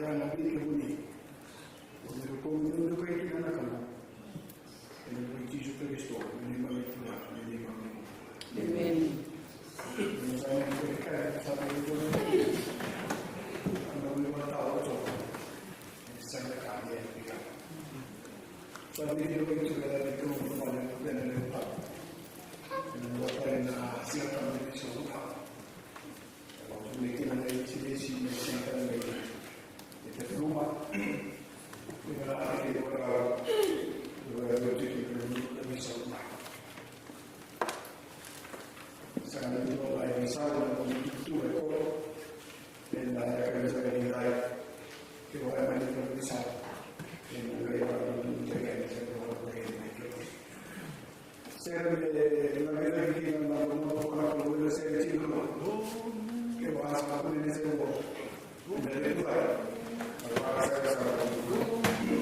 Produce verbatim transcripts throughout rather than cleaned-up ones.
Ia na vei kemuni. Ko ni rokovi ni uca kai kina na Kalou. Ena vei Jisu Karisito, na neimami Turaga, na neimami Kalou. Emeni. Ena sa na vei kai, sa na vei kai. Ana vei vata o Jiova. Ena sa na ka ni a vei kai. Sa vei kai tu vei kai tu vei kai tu vei kai tu vei kai. Ena vata ena siga ka ni sa vei kai. Sere me na vei kina na nona ko na ko na sere tiko. Ke vaka sa ko ni sere ko. Na vei ko. Na vaka sa sa.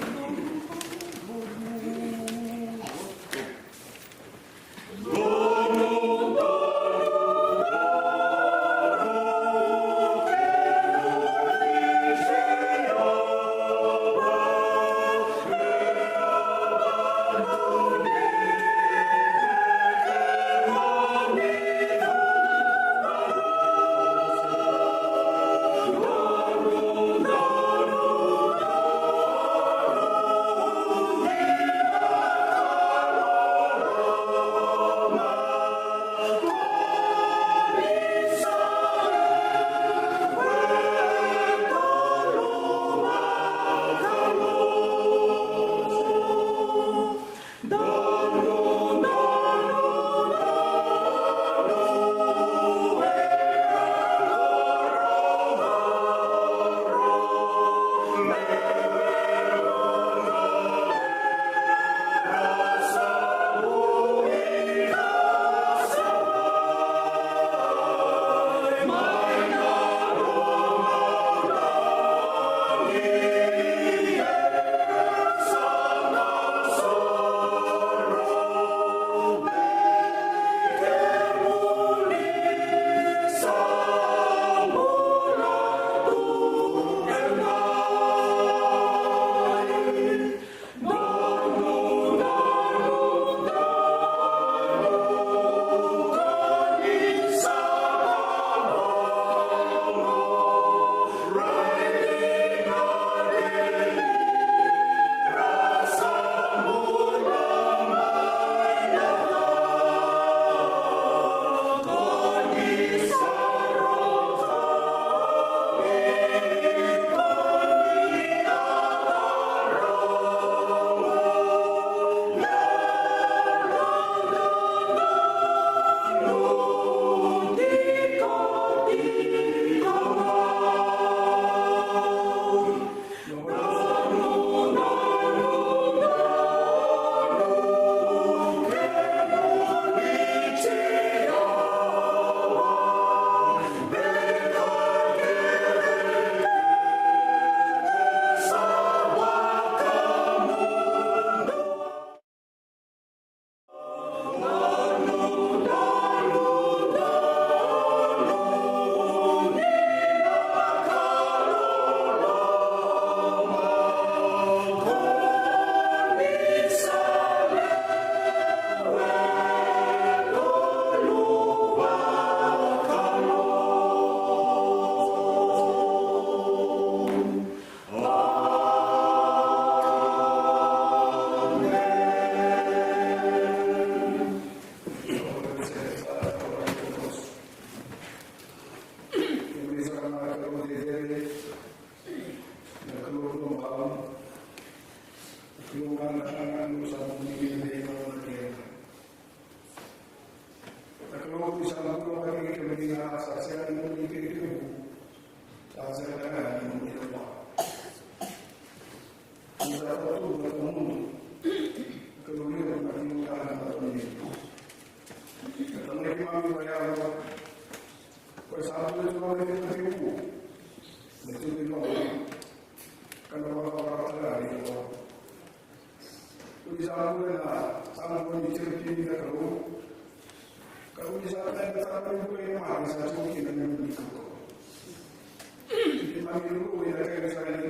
Na Kalou ni sa bula vata kei kemuni, sa sega ni bula vei kemuni. Sa sega ni bula vei kemuni. Ni sa tautuba na mudu. Na Kalou levu na tiko ga na matamuni. Na tamai keimami vakayalo. Ko sa bula tu na mai na tekivu. Na tekivu. Ka na vakavakarau tale ga ni ko. Ko ni sa bula ena, sa bula ni tiko kina na Kalou. Ka ko ni sa bula ena, sa bula ni bula ena mate, sa tiko kina na Kalou. Ni mami lulu ena kai sa ni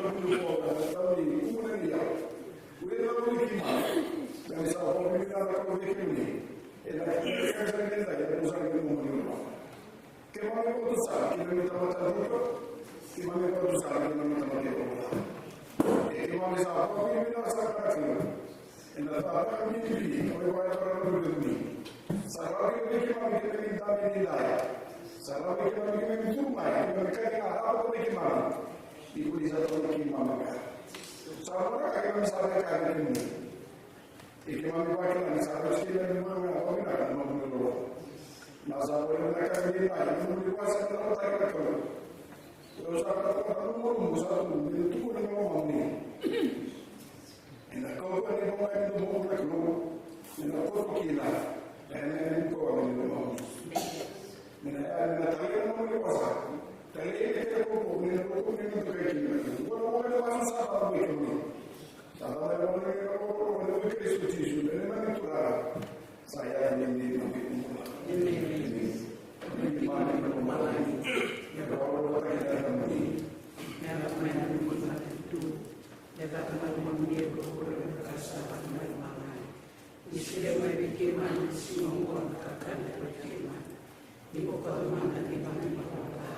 na vuni ko na tau ni kumuna ni yau. Ue na vuni kima. Na ni sa vuni na na kau vei kemuni. E na kau vei kemuni na kau vei kemuni. Keimami vakatusa, keimami tamata ruka, keimami vakatusa, keimami tamata ruka. E keimami sa vakavinavinaka sara na Kalou. Ena cakacaka bibi, o iko e toro na ruka ni. Sa rawa kina vei keimami, keimami dabe ni dai. Sa rawa vei keimami, keimami tu mai, keimami kaya na rawa vei keimami. Iko ni sa toro keimami ka. Sa rawa keimami sa rawa keimami. E keimami vakila ni sa rauti keimami mai na vakavinaka na nomuni loloma. Na sa vakavinavinaka vei na nomuni vosa na noda Kalou. Au sa vakavinavinaka na nomuni vosa na nomuni tukuna na loloma. Ena kaukaua ni vosa ni nomuni Kalou. Ena koto kina. Ena ni koto ni loloma. Ena, ena talei na nomuni vosa. Talei na kena kaukaua ni loloma ni nomuni Kalou. Ena vosa ni vosa sa vakavinavinaka. Ni solia mai vei keimami na siga oqo na kakana e vei keimami. Ni boko mada ni vakaivalavala.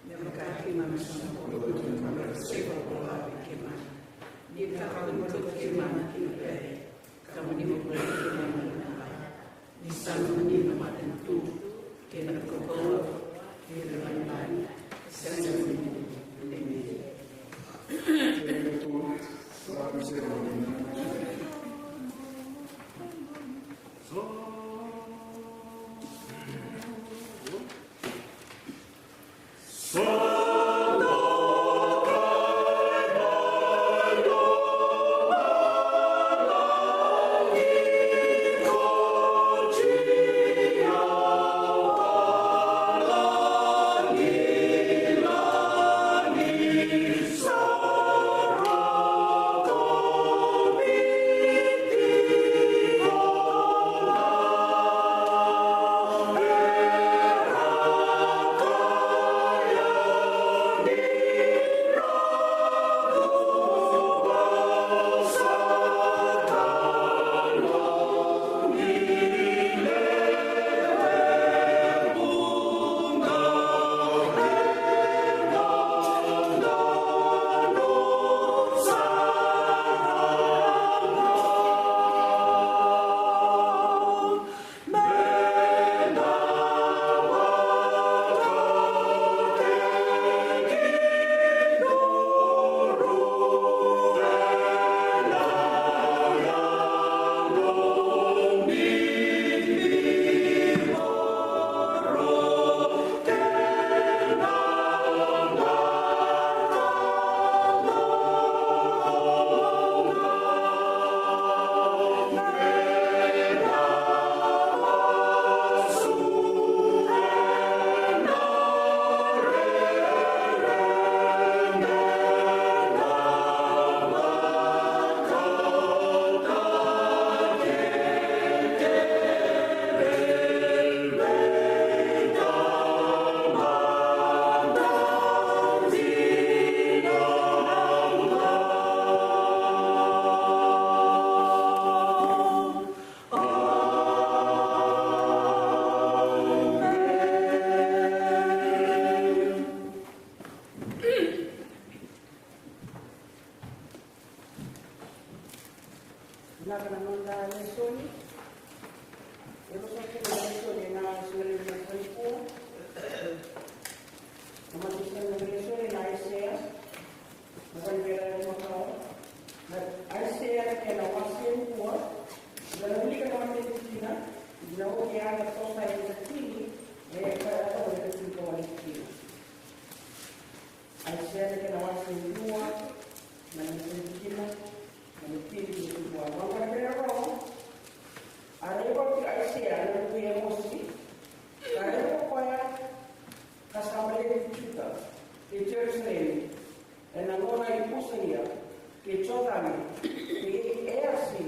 Me vaka keimami sa boko se vakaivalavala vei keimami. Ni kakau ni boko keimami ki na pere. Ka mo ni boko keimami na bai. Ni sa nomuni na matanitu. Kei na kaukauwa Vinaka na noda lesoni. E vosa kina na lesoni ena siga levu na siga nikua. Na matai ni lesoni na Aisea, na Vakaribala e rua na ka. Na Aisea na kena wase e rua. Eda na wilika na matai tikina, ena oti ena toso e na tikina, e ka e toso e na tikina. Aisea na kena wase e rua, na matai tikina, na matai tikina. Vaqara vei ira na rogo. A raica ko Aisea na luve i Emosi, ka raica ko koya, ka sa baleti Juta kei Jerusalemi ena gauna i Usaia kei Jotami kei Easi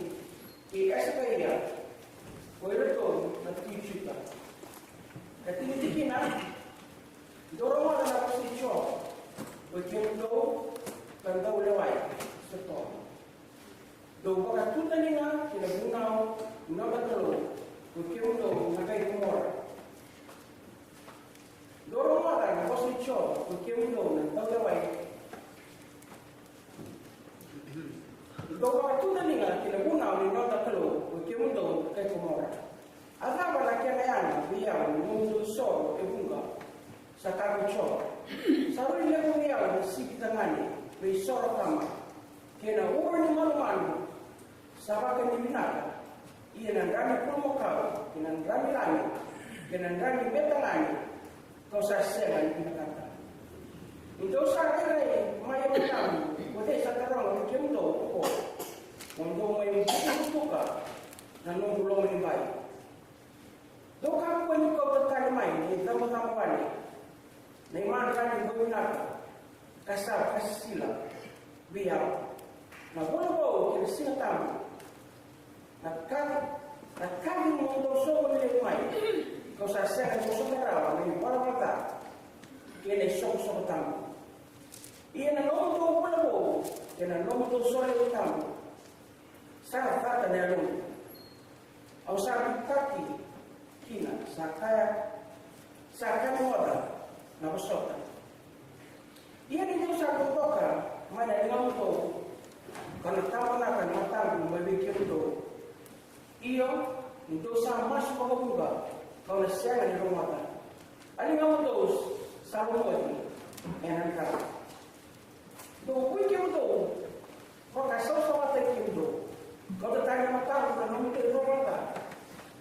kei Esekaia, ko iratou na tui Juta. Na tini tikina. Dou rogoca na vosa i Jiova, oi kemudou na daulewai Sotomi. Dou vakatutani ga ki na vunau ni noda Kalou, oi kemudou na kai Komora. Dou rogoca na vosa i Jiova, oi kemudou na daulewai. Dou vakatutani ga ki na vunau ni noda Kalou, oi kemudou na kai Komora. A cava na kena yaga vei au na nomudou isoro e vuqa? Sa kaya ko Jiova. Sa rui levu vei au na sipi tagane, vei isoro tama, kei na uro ni manumanu sa vakani vinaka. Ia na dra ni pulumokau, kei na dra ni lami, kei na dra ni veitagane, kau sa sega ni vinakata. Ni dou sa rairai mai e matamu, ko cei sa taroga vei kemudou ko koya? Mo dou mai butubutuka na noqu lomanibai. Dou kakua ni kauta tale mai na icabocabo vale, na imadrali boi vinaka, ka sa vakasisila vei au. Na vula vou kei na siga tabu, na kaci, na kaci mo dou soqoni levu mai, kau sa sega ni vosota rawa na ivalavala ca kei na isoqosoqo tabu. Ia na nomudou vula vou kei na nomudou solevu tabu, sa cata na yaloqu. Au sa veitaki kina, sa kaya, sa kaya moda na vosota. Ia ni dou sa dodoka mai na ligamudou, kau na tabonaka na mataqu mai vei kemudou. Io, ni dou sa masu vakavuqa, kau na sega ni rogoca. A ligamudou sa lomoci ena dra. Dou vui kemudou, vakasavasavataki kemudou. Kauta tani na mataqu na nomudou ivalavala ca.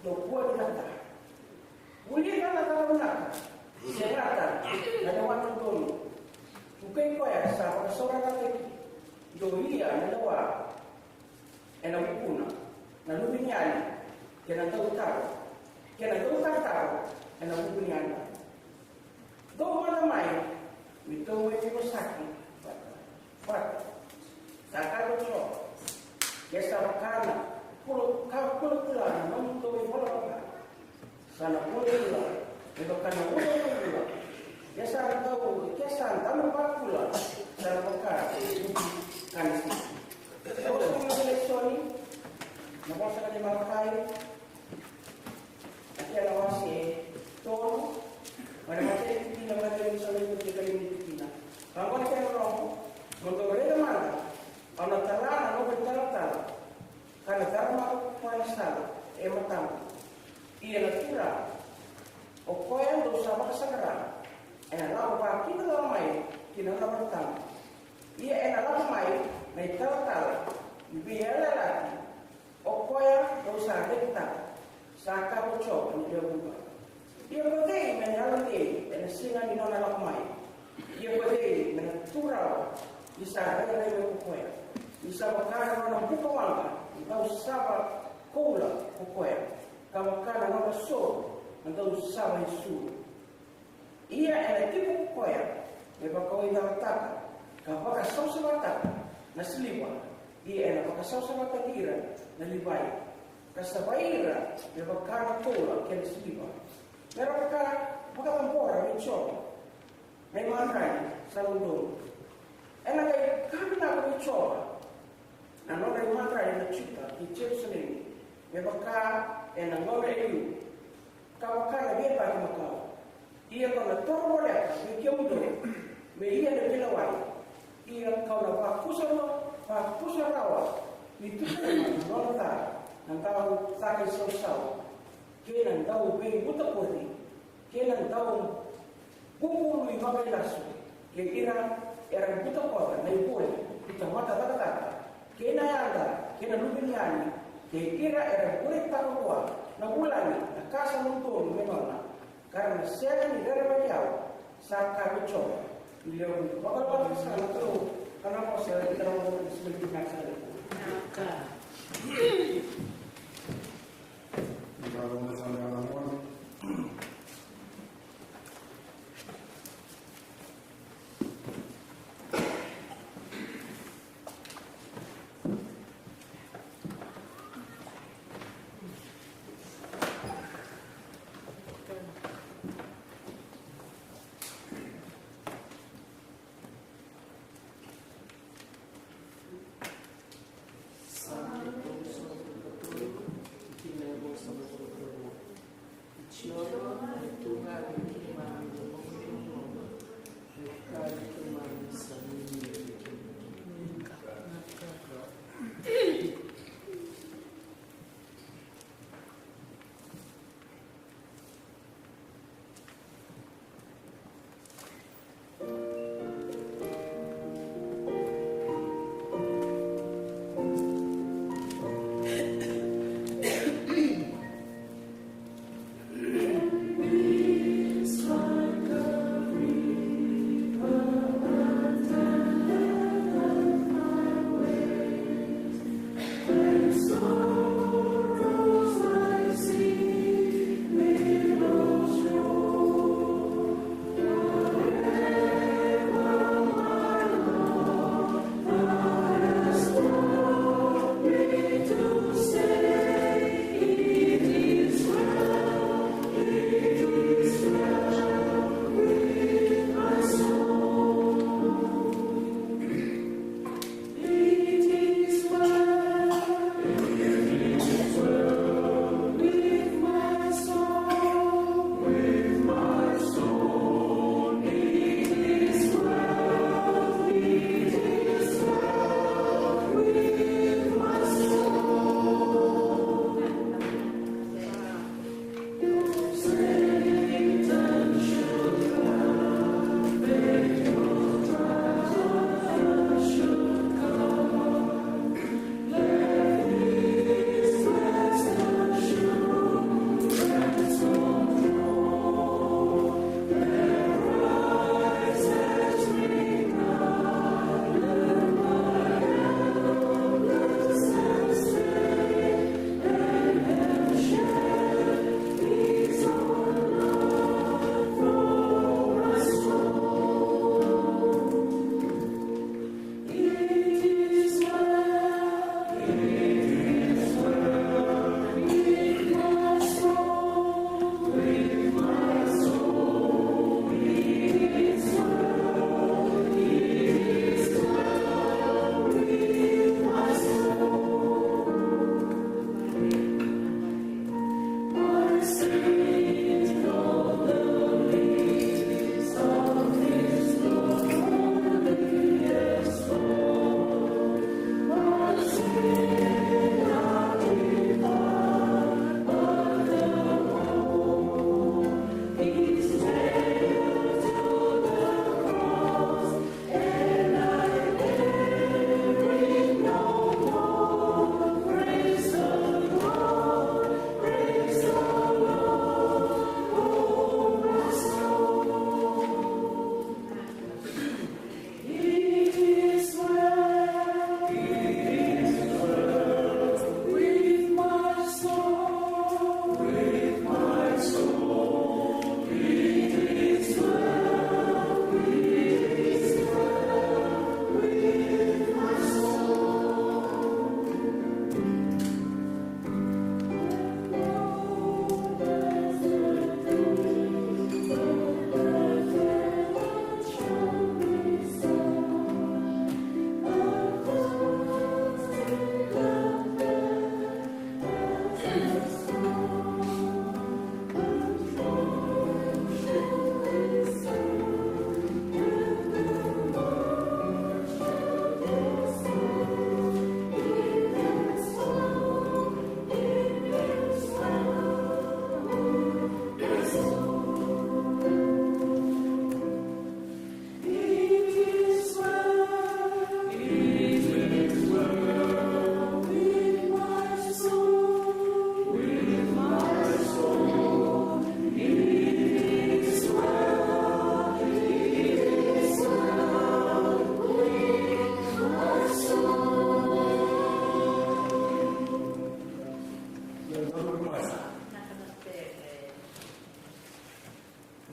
Dou vuavinaka. Vulica na caka vinaka. Segata na lewa dodonu. Vukei koya sa vakasaurarataki. Dou ia na lewa ena vukuna, na luveniyali kei na dautaro, kei na dautarataro ena vukuniyali. Dou mada mai, me dou mai veivosaki vata, vata. Sa kaya ko Jiova, ke sa vaka na kula, ka kulakula na nomudou ivalavala ca, sa na kulakula me vaka na vula, vula. Ke sa dau, ke sa dau vakula, sa na vaka na kanisi. Au sa na Lesoni, na vosa ni Malakai, na kena wase tolu, mai na matai ni tikina, mai na Lesoni, na tikina. Vaqo na kena rogo, mo dou raica mada, au na tala na noqu italatala, ka na caramaka koya na sala e matamu. Ia na Turaga, o koya dou sa vakasaqara, ena lako vakidacala mai ki na nona vatatabu. Ia ena lako mai na italatala ni veiyalayalati, o koya dou sa rekitaka, sa kaya ko Jiova ni lewe vuqa. Ia ko cei me na yalodei ena siga ni nona lako mai? Ia ko cei me na tu rawa ni sa rairai mai ko koya? Ni sa vaka na nona buka waqa ni dau sava koula ko koya, ka vaka na nona sovu na dau sava e sulu. Ia ena tiko ko koya me vakawaicalataka ka vakasavasavataka na siliva, ia ena vakasavasavataki ira na Livai, ka savai ira me vaka na koula kei na siliva. Me ra vaka, vakacabora vei Jiova na imadrali sa dodonu. Ena qai ka vinaka vei Jiova na nodra imadrali na Juta kei Jerusalemi, me vaka ena gauna e liu, ka vaka na veiyabaki makawa. Ia kau na toro voleka vei kemudou me ia na veilewai. Ia kau na vakusa, vakusa rawa ni tukuna na nona ca na dau caka isausau, kei na dau veivutakoci, kei na dau bubului vakailasu, kei ira era butakoca na ivoli ni tamata cakacaka, kei na yada, kei na luveniyali, kei ira era vuretaka vua na vulagi na ka sa dodonu me nona, ka ra na sega ni rerevaki au, sa kaya ko Jiova ni lewe vuqa. Vakalomalagi sara na Kalou, ka na vosa ni Kalou, ni sila ni vinaka sara.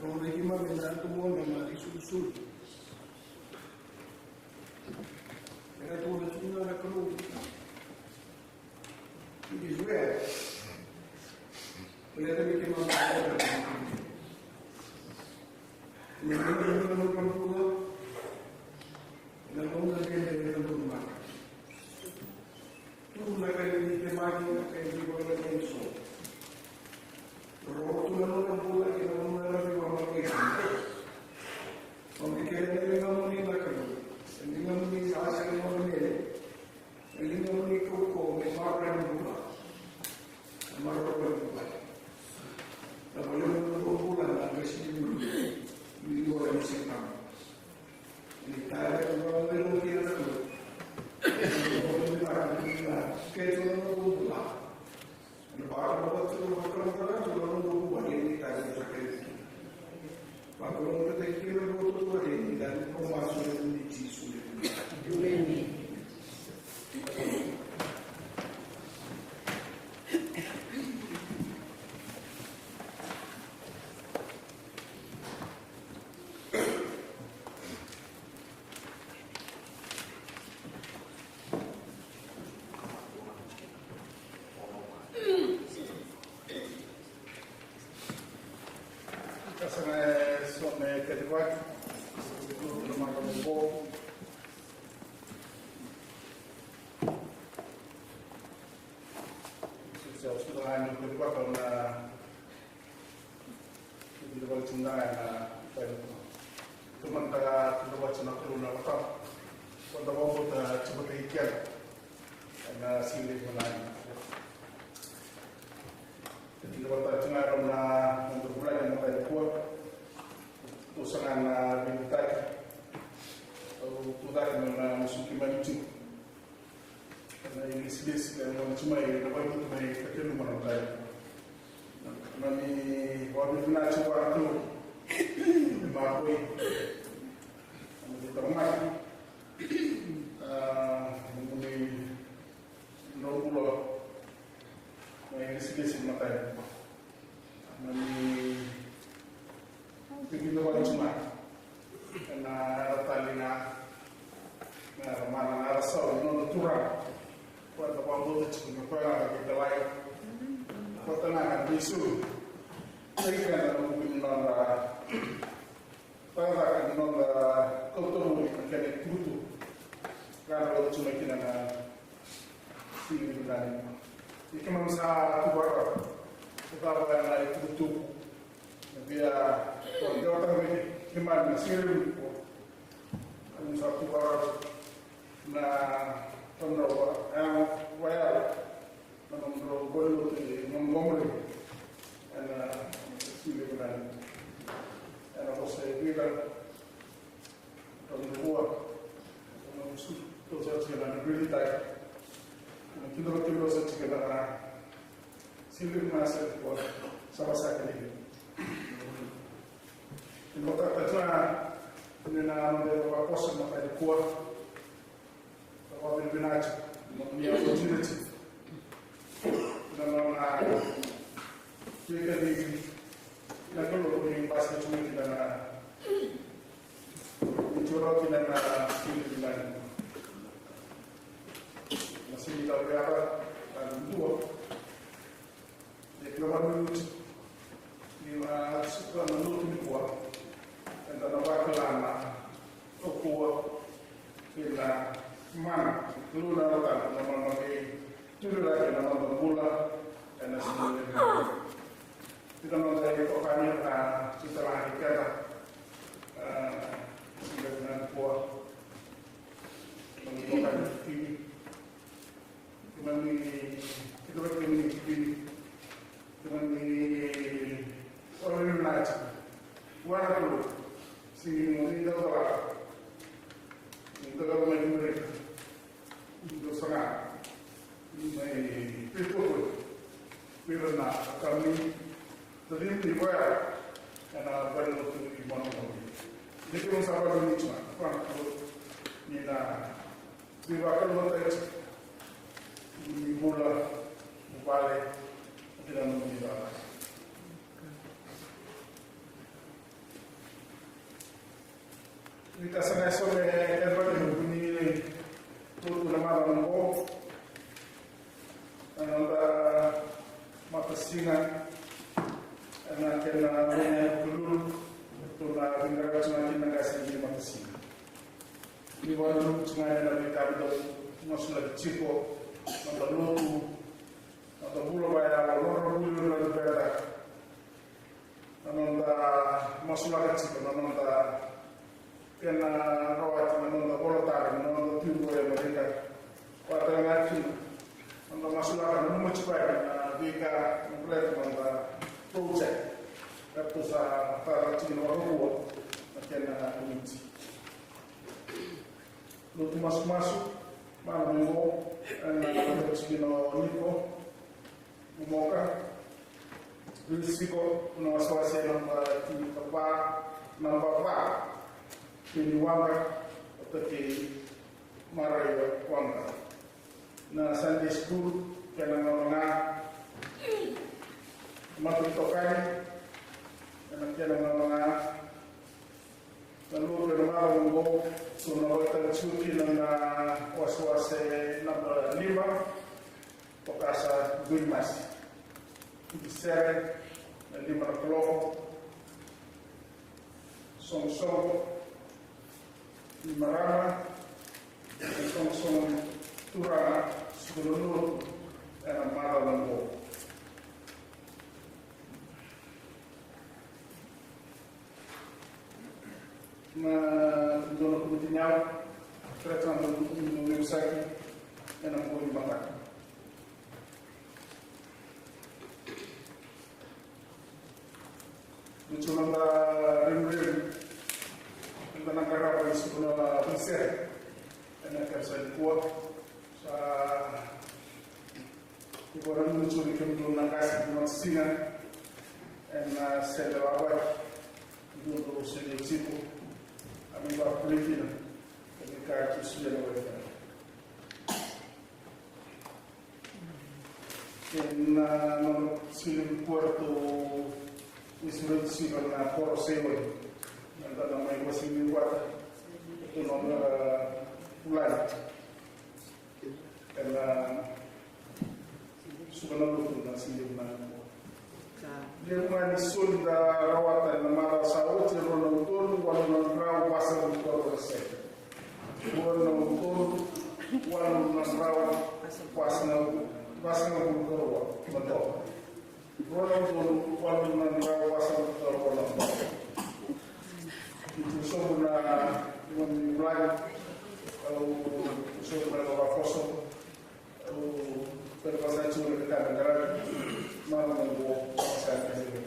Rau na keimami na tubu na mali sulusulu. Era tu na tuna na Kalou. It is well. Baleta ni keimami na na gauna dredre ena lomamaka. Tu na kai ni temaki na kai ni vakalalai so. Roro tu na nona bula ki na gauna na veivakamacala. Au na kere na ligamuni na Kalou. Na ligamuni sa asa na nona mele. Na ligamuni kaukaua me maroroi na bula. Na maroroi na bula. Na valeu na bula na qasi ni bula. Ni bula ni sekama. Ka sa na so me kete vaki. Na maka mo bo. Sisi au suka na kete vaki na Vinaka vakalevu tiko ga ena vale ni Kalou. Tou mada tudei vata na Kalou na vakatawa. Tou na vakabauta tiko vata kei keda ena siga levu ga. Tou na vakatawa tiko ga ena noda vulagi ena mataka nikua. Tou saga na veiliutaki. Au tucake me na musu keimami tiko. Na ilesilesi ka gone tiko mai na vale ni Kalou mai Kateluma na mataka. Na ni vakavinavinaka tiko vua na Kalou. Ni makoi. Na ni taramaki. A, na ni drau bula. Na ilesilesi na mataka. Na ni Ni vinaka vakalevu tiko ga ena yaca talei ga, na yaca mana, na yaca sau ni noda Turaga. Ko eda Oti tiko na koya na kaitalai. Kota na ka bisu. Sai ka na kuku ni nona. Koya na ka ni nona kauta vuli na kena itukutuku. Ka na oti mai kina na sili ni nani. Ike mam sa tuvara. Tuvara na itukutuku. Na via kua ni ota mai kina na sili ni kua. Mam sa tuvara. Na tonda wa, e, wa ya. Na nomudrau boli lotu i Montgomery. Ena sili vinani. Ena vosa e vica. Nomudrau vua. Nomudrau su. Tou sa tiko na British. Na kidoro kidoro sa tiko na sili vinani sa tiko. Sa vasa kina. Ina vata tiko na, ina noda vakoso na kai kua. Sa vakavinavinaka tiko, ni opportunity. Na nona veikacivi na Kalou ni basika tiko mai kina na, ni tiko kina na sili ni nani. Na sili ni tau yava, na dua. E kila vakanuinui tiko ni na suka na lotu nikua, eda na vakila na tokua kei na mana, Kalou na Yalo Tabu, na mana vei turiraki ena noda bula ena siga levu. Ena noda itokani na titara kei keda, e, siga levu nikua. Noda itokani tini. Kemuni, kemuni, kemuni, kemuni, ora ni mati. Wana kulu, sigi ni dau kala. Ni dau kala mai Amerika. Ni dau sanga. Ni mai Pitoto. Pira na kami. Tadi ni koya. Ena bari lotu i Montgomery. Ni kemuni sa bari ni tuma. Wana kulu. Ni na Ni vakalougatataki ni bula, ni vale, ni na nomu vale. Ni ka sa na eso me kena vale ni kuni tutu na mala na mo. Na noda matasina, na kena vale ni kululu, tu na vingarau tu na kena kasi ni matasina. Ni vakananumi tiko ga ena veika eda masulaki tiko, noda lotu, noda bula vaya, noda bula na luveda, na noda masulaka tiko, na noda kena rawati, na noda volatabu, na noda tiko e Amerika. Vata ga kina. Noda masulaka na numa tiko yani na veika na buleta noda project. Ratou sa tara tiko na vakavua na kena komiti. Lotu masumasu, mana mai qo, ena lotu tiko na Niko, Momoka, Risiko, na wasewase naba tinikava, naba va, Teni Waqa, o Takei Maraia Waqa. Na Sunday school, kena gauna ga. Mataitokani, ena kena gauna ga. Na lotu ena macawa oqo, so na vakatau tiko kina na wasewase naba lima, vakasa Queen Masi. Iti sere, na lima na kaloko, soqosoqo, ni marama, soqosoqo ni turaga, soqo na lotu, ena macawa oqo. Na dua na komiti ni yavu, kere tiko na dua na komiti ni yavu saki, ena bogi ni mataka. Ni tiko na noda rerevere, eda na qarava e tiko na veisere, ena kere sa nikua, sa Ni ko na nunu tiko ni kemudou na qase ni matasina, ena sede vavaki, ni dou sede tiko, a ni vakapulitina, ka ni ka tu sia na weka. Kena nona sili ni kua ratou ni sureti sila na koro seiwai, na dana mai wasini vata, ratou nona vulai. Ena na lotu na siga ni nikua. Levu ga ni soli da rawata ena macawa sa oti e rua na udolu walu na drau vasagavulu ka rua na sede. Rua na udolu walu na drau vasagavulu, vasagavulu ka rua na toka. Rua na udolu walu na drau vasagavulu ka rua na toka. Ni tu sobu na lima ni vulagi, au tu sobu na lima voso. Au kaya vasa tiko na kena qaravi, marama oqo, sa qaravi.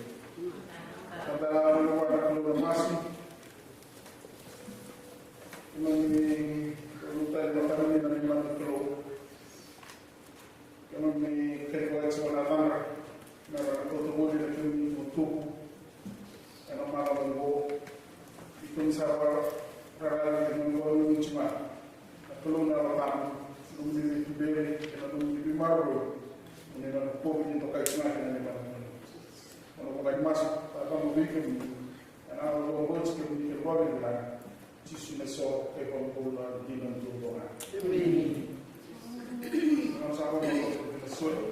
Kada lomana na Kalou ena masu. Keimami lomani na matanini na neimami Kalou. Keimami kaciva tiko na yacadra, me ra na kauta voli na kemuni itukutuku. Ena macawa oqo, ni koni sa vakararavi kei na nomuni tiko ga na Kalou na Yalo Tabu, nomuni veituberi kei na nomuni veimaroroi. Mo ni na kovi ni dokai tiko ga kei na neimami Kalou. Mo na vokai masu, sa tabu vei kemuni. Ena yaca oqo tiko kemuni kei na Luvena. Jisu na so, kei Vakadeitaki dina duadua ga. Emeni. Sa vakarau na soli.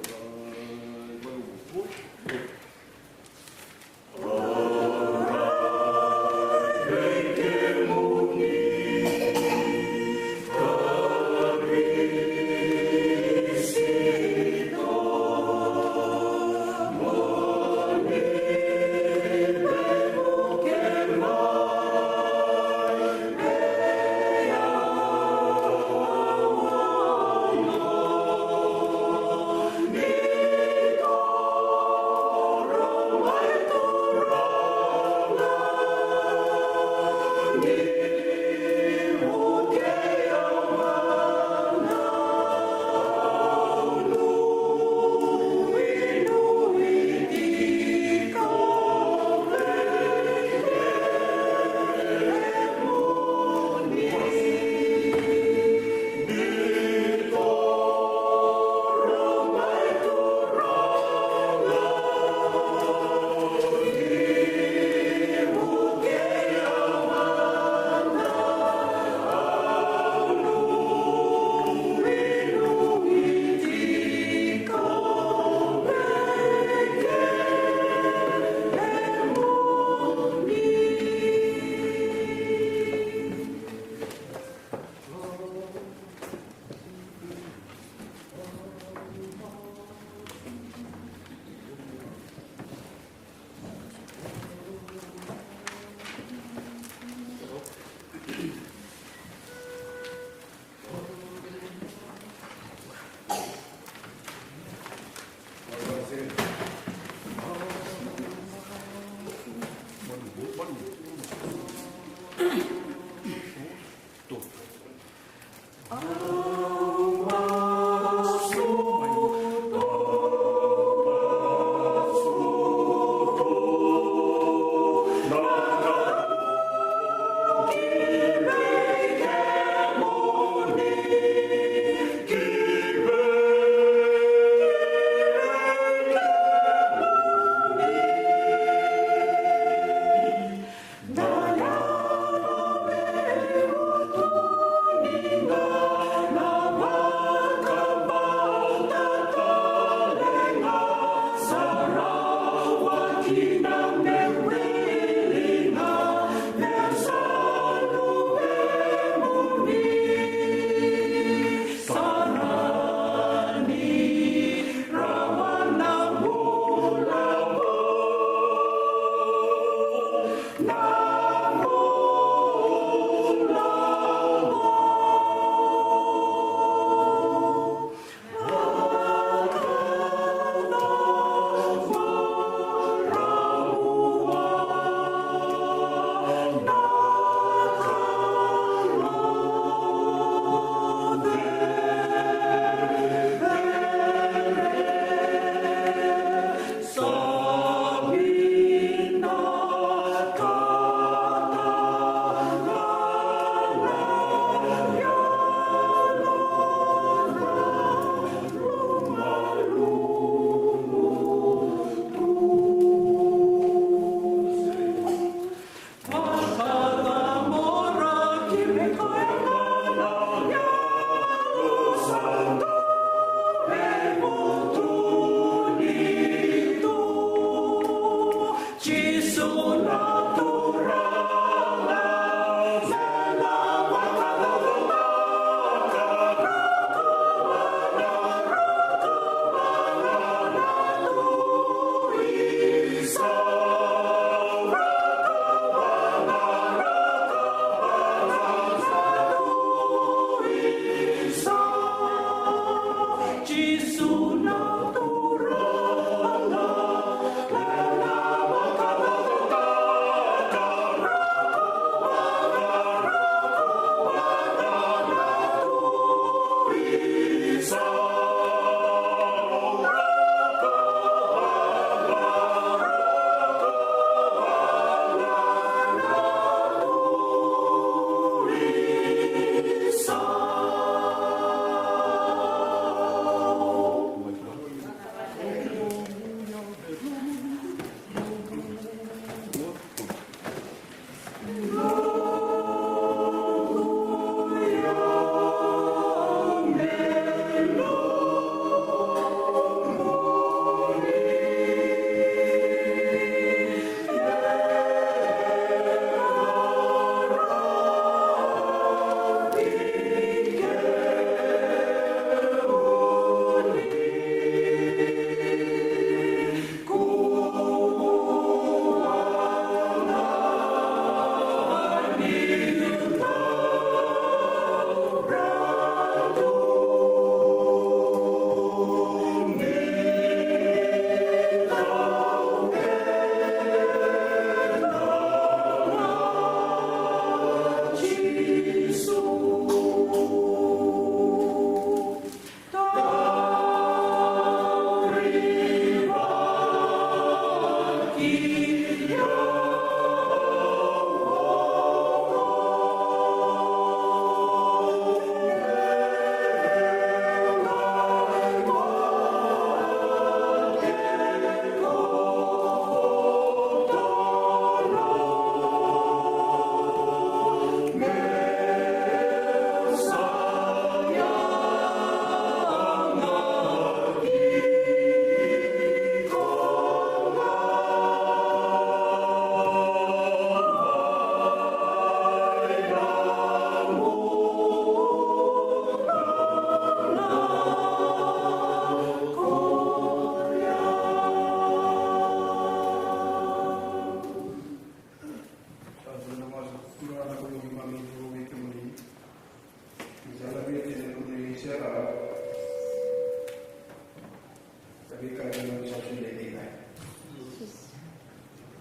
Veika kemuni sa soli ena veika.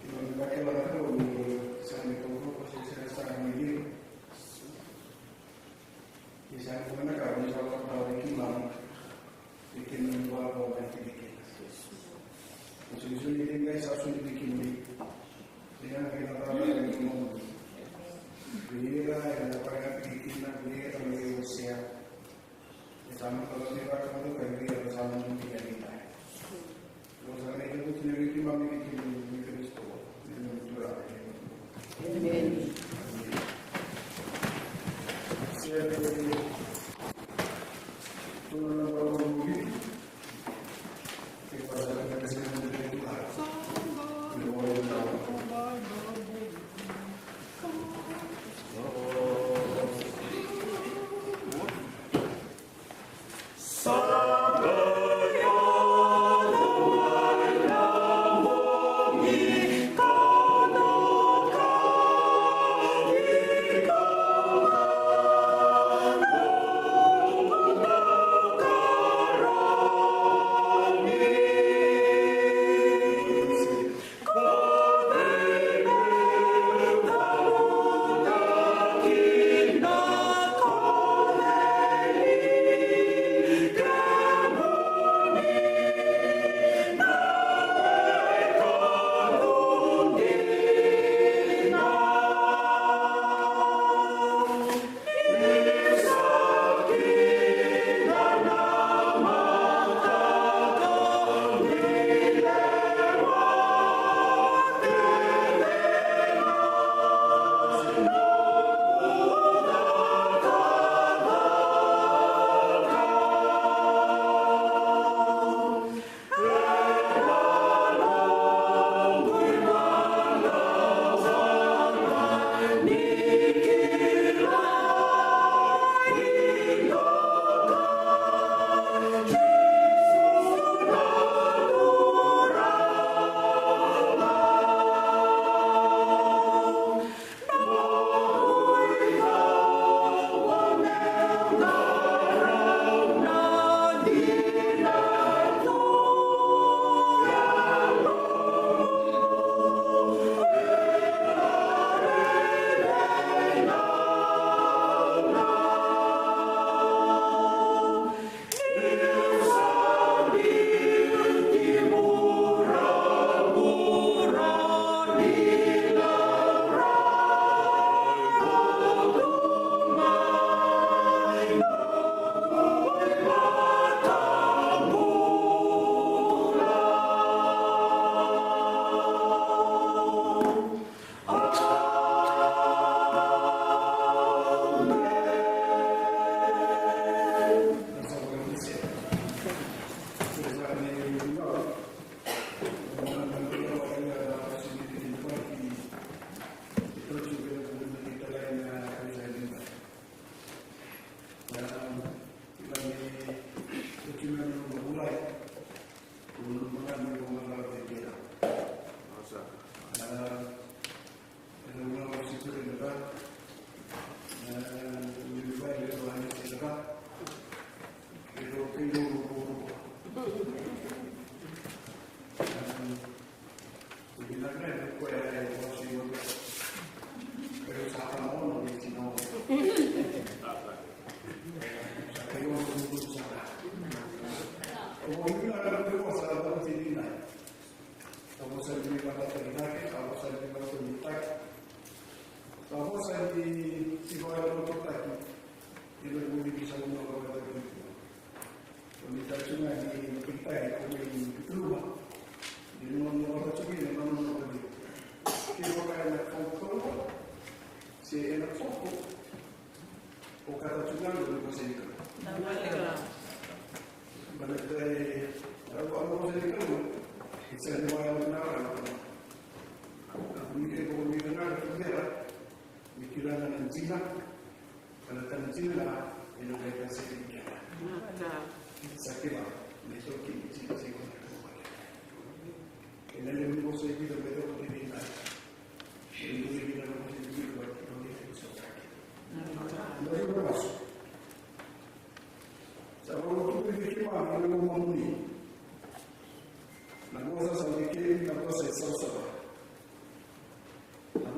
Keimami vakila na Kalou ni sa mai kaukaua se sega sara ni liu. Ni sa mai kaukaua ni sa vakatawa vei keimami. Vei keimami vakatawa vei keimami. Ni sa soli ena veika sa soli vei keimami. Ni sa mai kaukaua vei keimami. Vei ira era vakatawa vei keimami, vei ira na veiwasei.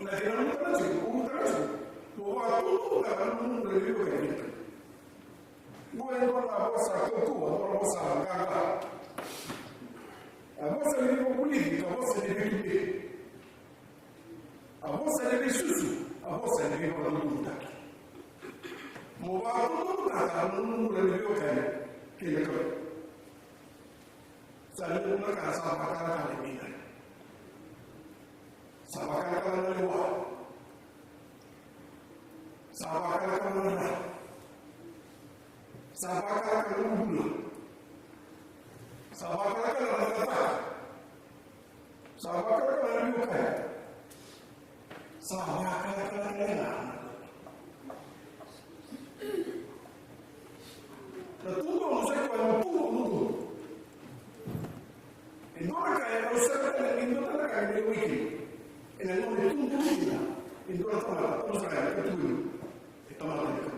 Na kena ulutaga tiko, ulutaga tiko. Mo vakatututaka na nomu bula ni veiwekani. Qo e dua na vosa kaukaua, dua na vosa qaqa. A vosa ni veivakavulici, ka vosa ni veituberi. A vosa ni veisusu, a vosa ni veivakatututaki. Mo vakatututaka na nomu bula ni veiwekani kei na Kalou. Sa levu na ka sa vakalakala e vei ira. Sa vakalakala na lewa. Sa vakalakala na ra. Sa vakalakala na bula. Sa vakalakala na cakacaka. Sa vakalakala na veiwekani. Sa vakalakala na na tubu, au sa kila na tubu, tubu. E dua na ka e au sega tale ni dua tale na ka e lewai kina. Ena gauna e tubu kina e dua na tamata, au sa kaya na ka tubu ni e tamata ni ka.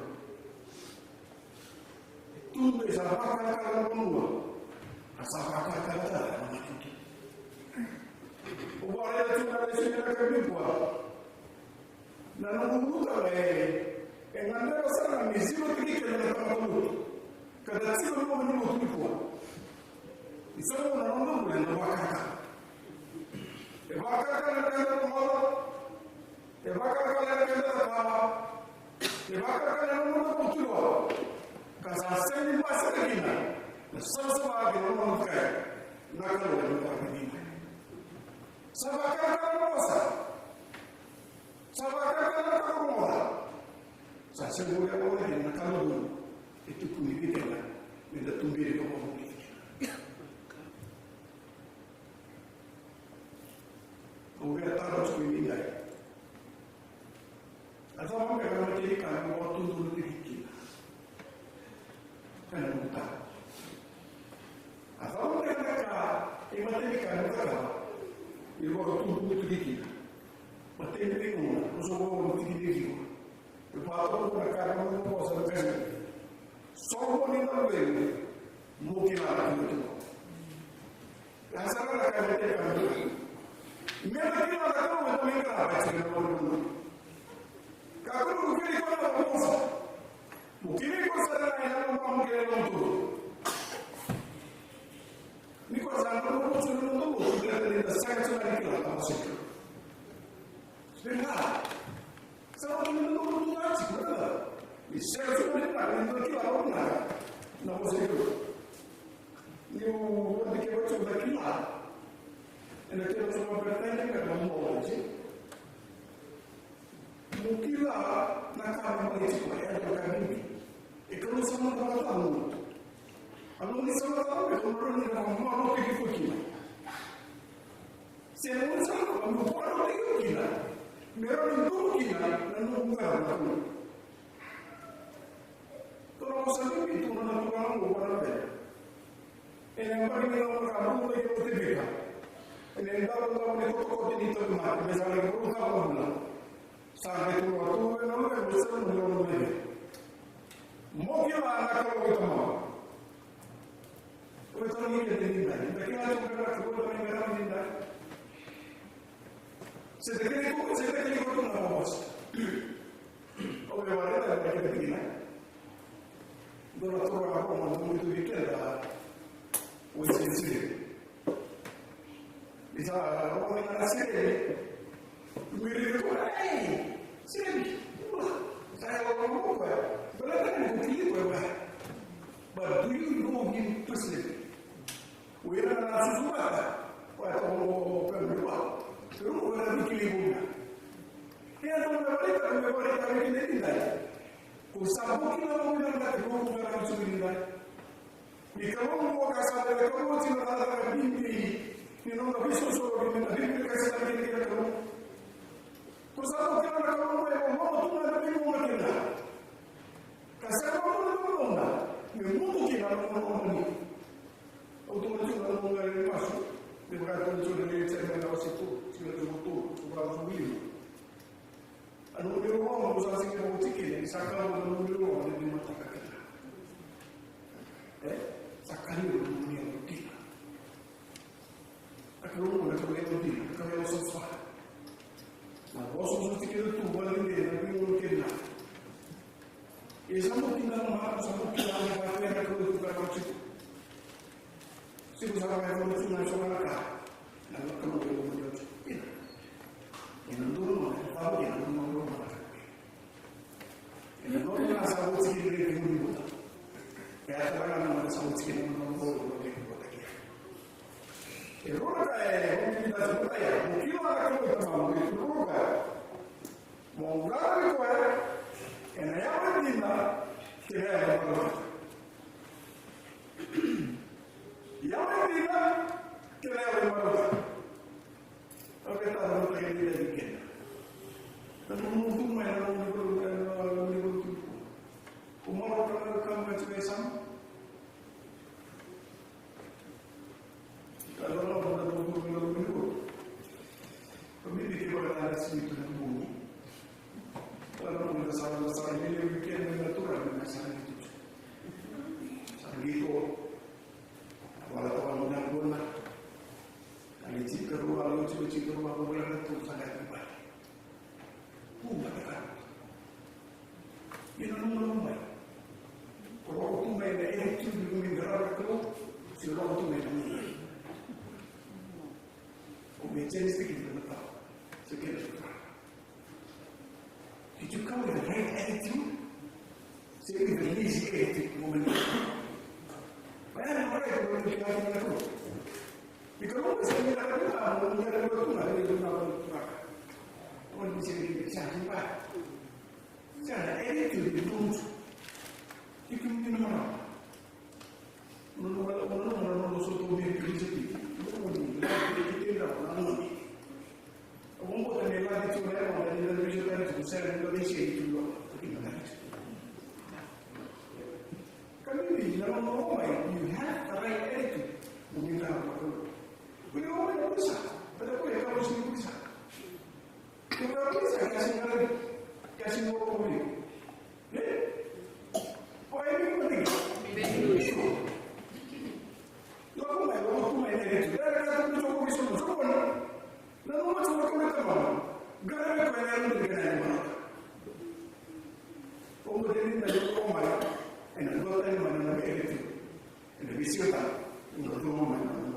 E tubu, e sa vakalakala na vanua, a sa vakalakala tale na matanitu. Au vakaraica tiko na lesoni ena yakavi nikua. Na noqu ulutaga e, e gadreva sara ga me sivitaki keda na tamata lotu. Ka da tiko ena loma ni lotu nikua. Ni sa gauna na noda bula ena vakayagataka. E vakayagataka na ka eda rogoca. E vakayagataka na ka eda cakava. E vakayagataka na noda bula tiko. Ka sa sega ni basika kina na savasava kei na nona matai na Kalou ena vakayagataka. Sa vakayagataka na vosa. Sa vakayagataka na ka rogoca. Sa sega ni vakayagataka na ka rogoca. E tukuni vei keda me da tuberi ka vakavuna kina. Au via taro tiko vei keda. A cava beka na matanitu ka me vakatudunu tiko kina? Ena nomu taro. A cava beka na ka e matanitu ka me cakava me vakatudunu tiko kina? Matai ni veigauna, au sa vakavulica tiko ni ciwa. E vakatudunu na ka e vakatudunu na vosa na Kalou. Solomoni na luvena, mo kila na Kalou. Ia sa na ka e matanitu ka me cakava. Me da kila na Kalou, eda mai qarava tiko na Kalou. Kakua ni kila iko na vosa. Mo kila iko sara ga ena lomamuni kei na yalomu taucoko. Ni ko sa na vosa na nomu taucoko, ni da sega sara ni kila na vosa. Sega. Sa na kila na nomu taucoko, ni sega sara ni kila na vosa. Niu vakadeitaka tiko na kila. Ena kila tiko na Peritania, na Moronai. Mo kila na ka me baleti koya, e dua na ka bibi. E Kalou sa noda Tamada. A Kalou ni sa noda Tamada, e Kalou ni sa noda Tamada, mo kila kina. Se mo sa noda Tamada, mo kila kina. Me rawa ni donu kina na nomu qarava na Kalou. Dua na vosa bibi tu na turaga oqo vua na bera. Ena yabaki ni gauna ka bula mai kina o Tevita. Ena idavodavo ni kotokoto ni tauvimate, me sa laki bula cava bula. Sa qai tu na turaga oqo, me sa laki bula mai. Mo kila na Kalou i tamamuni. Oi, tamamuni kei na Tevita. Da kila tu na Kalou i tamamuni. Se da kila tu, se da kila tu na vosa. Au via vakaraitaka na kena tikina. Dua na turaga ko, na dua tu vei keda, o Sireni. Ni sa rogoca ga na Sireni, me raica ko, ei, Sireni, sa yawa ga mo koya. Baleta ni ko kila koya. But do you know him personally? O ira na susu vata, o ya toka o Peru ni vua. Peru o ira na kili vuna. Ia toka na varita, na varita vei kina ni dai. Ko sa boki na vau ina na Peru ko na susu ni dai. Ni Kalou mo ka sa dai, Kalou ti na dai na bibi. Ni nona viso so ni na bibi ka sa dai ni Kalou. Ko sa boki na Kalou mo e mo tu na bibi mo na kina. Ka sa mo na mo na. Me mo tu kina mo na mo ni. Au tukuna tiko na noqu qai masu, ni vaka tukuna tiko na Isaiah na wase tolu, tikina tolu, tikina tolu, tikina tolu. A noqu ni rorogo, au sa sega ni rorogo tiko kina, ni sa kau na noqu ni rorogo, ni mataka kina. E? Sa kau na noqu ni rorogo kina. A Kalou na Kalou e dina, na Kalou e savasava. Na vosa, vosa tiko kina tu, vale dina, na Kalou kina. E sa mo kina na mata, sa mo kina na mata, na Kalou tu ka na tiko. Siku sa mai ko tu na so na ka. Na Kalou e mo ni oti. Ina. Ina duru mo, e pa mo ina duru mo na ka. Ena nomu na sa oti kina na itekitekivu ni buta. E a tara ga na nona sa oti kina na nona bolo na itekitekivu ni buta kina. E rua na ka e, o ni na sa buta ya, mo kila na Kalou i tamamu, e rua ka. Mo qaravi koya, ena yawa e dina, kei na yawa e dina. Yawa e Ka lolo na nomu bula na nomu bula. Ka bibi ke vaka na sini tu na bula. Ka lolo na sa na sa ni le weekend na tura na sa ni tu. Sa ni tu. Wala tu na bula. Ka ni tika rua, lo tika tika rua, ko vula na tu sa ni tu. Pumba te kau. Ia na nomu lako mai. Ko lako tu mai na attitude ni qarava na Kalou, se lako tu mai na nomu. Ko me change tiki na matau. Se kena tu. Did you come with the right attitude? Se with the lazy attitude, mo me. Mai na right attitude, mo me. Ni ka loko sa ni ka lako na, ni ka lako tu na, ni ka lako tu na. Oni se ni sa ni ba. Sa na attitude ni tu. Ni ki ni na mara. Ono no, ono no, ono no, so to me ki ni se ni. Ono ni, ni ki ni na, na, na. Au vakabauta ni laki tu na yago, na ni na visa tani tu, sa ni na visa tu lo. Ka bibi, na nomu lako mai, you have the right attitude. Mo ni na lako. Ko ni lako mai na visa, but ko ni ka visa ni visa. Ko ni visa, kasi na, kasi na lako mai. E? Ko ni ko ni. Lako mai, lako tu mai na attitude. Era ka tu ko visa mo, so ko ni. Na nomu tiko na Kalou e tamata. Qaravi koya ena dua tale na yago. O qo dina ni na yaco mai. Ena dua tale na yago, ena veisiga tale. Ena dua tale na yago.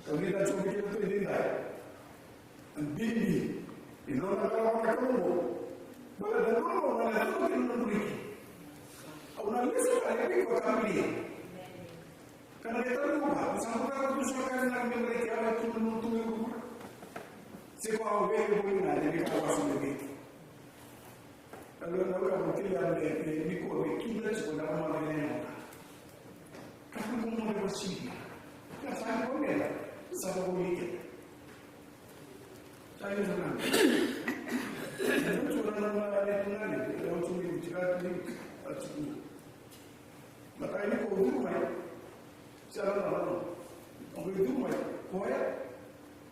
Ka ni da tiko kina tu e dina. Bibi. Ena nona qaravi na Kalou. Baleta na Kalou na yaco kina na buriki. Au na lesu tale vei koya ka bibi. Ka na qai taroga, ko sa bukata tu so ka na me mai ke awa tu na nomu tu me kukura. Se ko au vei voli na de vei ka wasu me vei. Ka lo na ura mo kili a me, me, me ko me kila tiko na ma me ne. Ka ko mo me wasi. Ka sa ni ko me, sa ko me ke. Sa ni sa na. Ko tu na na na na na, ko tu me tika ni, a tu. Matai ni ko curu mai. Sa na na na. Ko curu mai. Koya.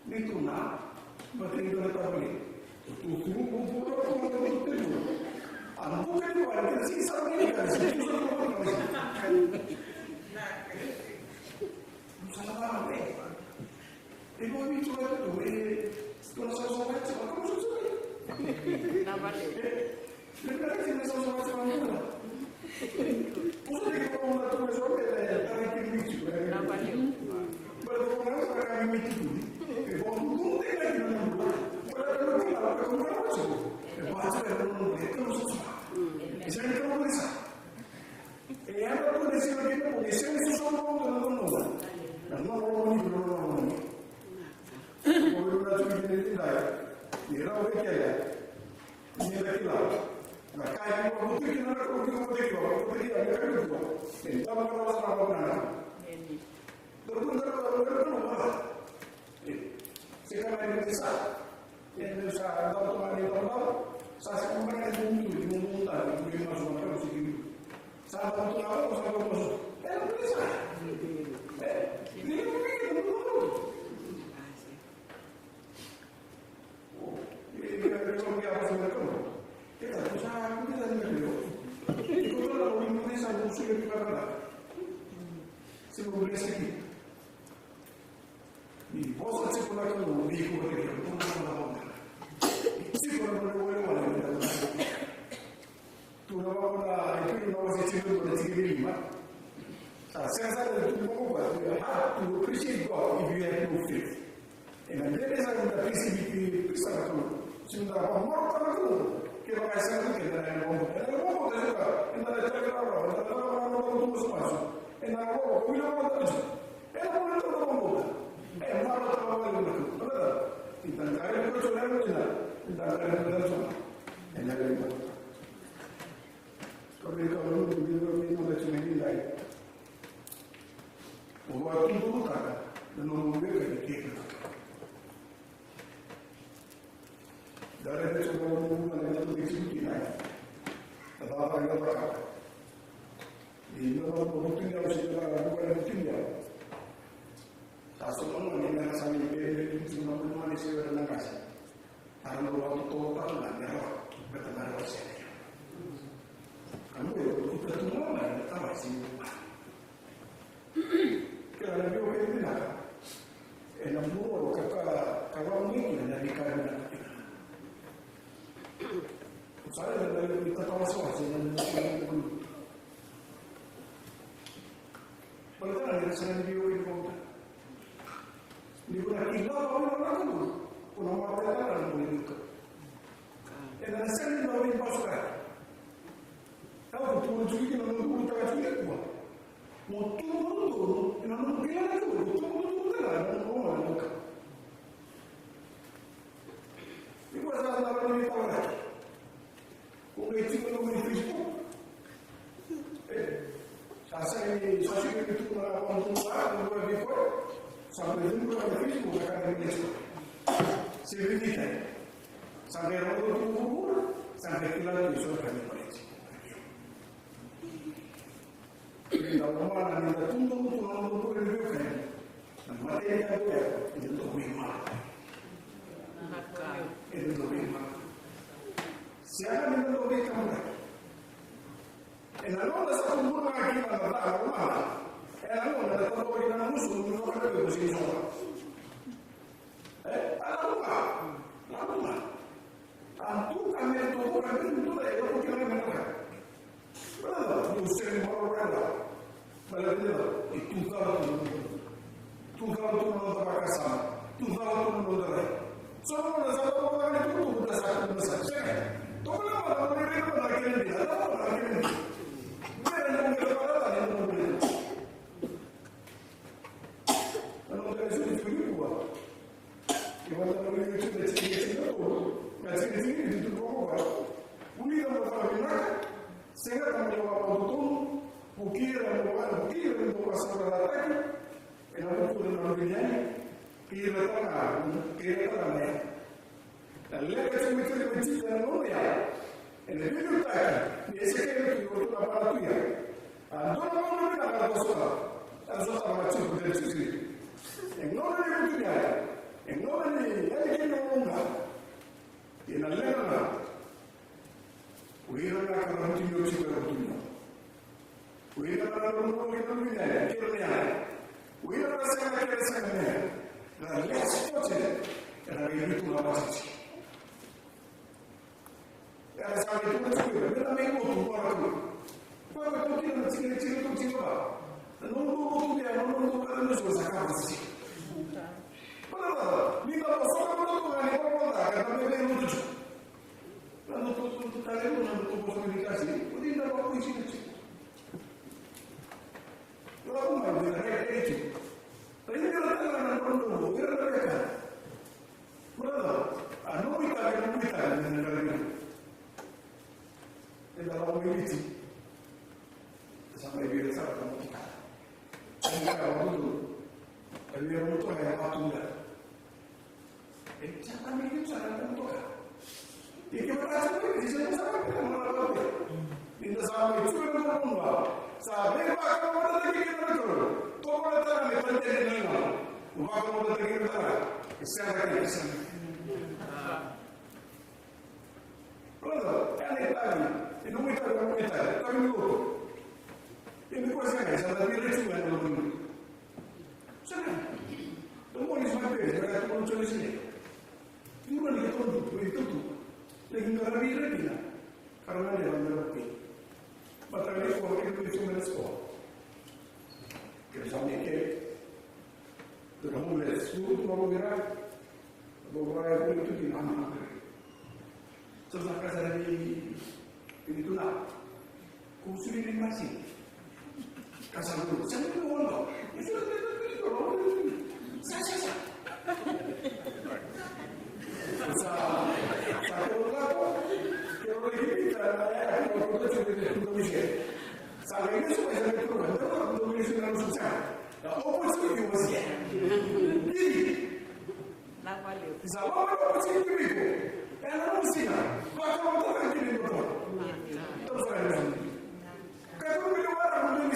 Ni tu na. Matai ni na tabali. Tu tu tu tu tu tu tu tu. Anu ko ni wa ni si sa ni ka si tu sa ni ka si. Sa na na. E mo mi tu tu e tu sa sa sa sa. Na vale. Ni da kila. Na ka e kila, ko tiko kina na ka, ko tiko kina na ka, ko tiko kina na ka, ko tiko kina na ka. E, da kila na ka, ko tiko kina na ka. E, se ka mai ni sa. E, ni sa, da to mai ni da to. Sa se ko mai ni mo mo ta, ni mo mo sa ko si kina. Sa da to na ko sa ko mo. E, ni sa. E, ni mo mo. Tu na vaka na Iperiu na wase tinikarua na tikina e lima. Sa sega sara ni tu vaka, you have to appreciate God if you have no faith. Ena dredre sara ni da appreciate, appreciate na Kalou. Se da vakamarautaka na Kalou, kevaka e sega tu keda na yalo vakabauta. Ena yalo vakabauta, eda na tale rawa, eda na lako na noda tu masumasu. Ena yalo vakabauta, wili vakabauta. Ena yalo vakabauta. E marautaka vakalevu na Kalou. Baleta ni da qaravi koya tiko na yalo dina, ni da qaravi koya tiko. Ena yalo vakabauta. Ka vei ka vei ka vei ka vei ka vei ka vei ka. O vakatudutaka na nomu weka ni keka. Dara e tiko na nomu weka ni keka. Na vava ni vava. Io, na vutuniyau se na vutuniyau. Sa so na mani na sa ni bebe ni tu na mani se na kasi. Tara na watu to ta na na ra. Beta na ra se. Amo yo tu ta tu na na ta wa si. Kila na vio ke ni na. E na muro ka ka ka wa ni na ni ka na. Sa na na ni ta ta wa sa wa se na ni. Baleta na sega ni veiwekani vauta. Ni ko na kila vau na Kalou, ko na marautaka na Kalou ni ka. Ena sega ni vau ni basika. Au ko tu tu ki na nomu taka tu ni kua. Mo tu mo tu mo ena nomu kila na Kalou, mo tu mo tu tala na nomu ka. Ni ko sa na vau ni tala. Ko qai tiko e loma ni Facebook. E, sa sega ni, sa sega ni tukuna na vakamuduka, tukuna vei koya. Sa qai tukuna na Facebook, na ka e tiko. Se vinita. Sa qai rogo tu vuravura, sa qai kila tu e so na ka ni baleti. Ni da lomana, ni da tubu tu na noda bula ni veiwekani. Na matai ni yatu ya, e dau veimala. E dau veimala. Sega ni da dau veikaburaki. E na gauna sa kubura ga kina na ca na lomana. E na gauna na tabaki na musu, ni vakadavei ko sini soka. E, a na lomana. Na lomana. A tu ka me tu ka me tu e ko kila me ka. Brother, you say more brother. Brother, brother, e tu ka tu. Tu ka tu na nda vakasama. Tu ka tu na nda rai. So na sa tu ka ni tu tu ka sa tu na sa. Sega. Tu ka na ma na ni ni na kene ni. Na na kene ni. Mera ni ngere para ni ni. Na nda rai su ni tu ni kua. Ke vata na uri tu na tiki tiki na tolu, na tiki tiki ni tu tu ko ko. Uni na mo fara vinaka, sega na mo wa ko tu, ko kira mo wa, ko kira mo wa sa ra taki, e na mo tu na uri ni, kira ta na, kira ta na. Na leqa tiko mai tiko mai tiko na nona ya. E na veiliutaki ni Esekieli tu i Otu na vana tu ya. A dua na gauna vinaka era sota. Era sota na tiko, era tiko. E gauna ni vutuniyau. E gauna ni yali kei na gauna. E na leqa ga. O ira ga ka ra vutuniyau tiko era vutuniyau. O ira ga na nodra ina luve ni yaya, kei na yaya. O ira ga sega, kei na sega ni yaya. Na less fortunate, era qai vitu ga matiti. Era sa qai tukuna tiko ira, me da mai lotu vua na Kalou. Koya qai tukuna na tikina, tikina tu tiko va. Na nomu lotu vei, na nomu lotu vei, na nomu lotu vei, sa ka matiti. Baleta, ni da vosota vata tu ga ni vosota, ka da mai lotu tiko. Na notu, notu tale, na notu vosa ni kasi, o ni na vakuisina tiko. Lako mai, o ni na rai, rai tiko. Rai ni ra tale na nono, o ira na veka. Brother, a nomu itavi, a nomu itavi, ni na rai. Eda lako mai Viti. Sa mai vira sara na motoka. Sa mai vira motoka. Sa mai vira motoka ya vatu ya. E sa mai vira sara na motoka. E ke vaka sa mai vira, sa mai vira na motoka. Ni da sa mai vira na motoka. Sa mai vaka na motoka ki na motoka. Toka na tara me tante na motoka. Vaka na motoka ki na motoka. E sa mai vira, e sa mai vira. Brother, e na itavi, e nomu itavi, e nomu itavi, itavi ni lotu. E ni koya sega, sa na vira tu e na lotu. Sega. The more is my prayer, but I don't want to listen. You run it, don't do it, don't do it. Like, you gotta be ready now. Karena dia orang dah oke. Mataka nikua, ke dua puluh lima minit sekolah. Ke sa mai ke. Dua homeless, dua tu baru gerak. Baru gerak itu di mana? Sa sa kasa ni, ni tu na. Ko suri ni masi. Kasa ni, sa ni ko wala. Sa, sa, sa. Sa, sa ko wala ko. Ke wala ki pita na ya, ko ko tu ni ko ni. Sa ni so sa ni ko na, ko ni so na so sa. The opportunity was here. Sa loma ni opportunity vei iko. E na nomu siga. Vakalougatataki kemuni na Kalou. Tau sara ni. Ka tu ni wara ko ni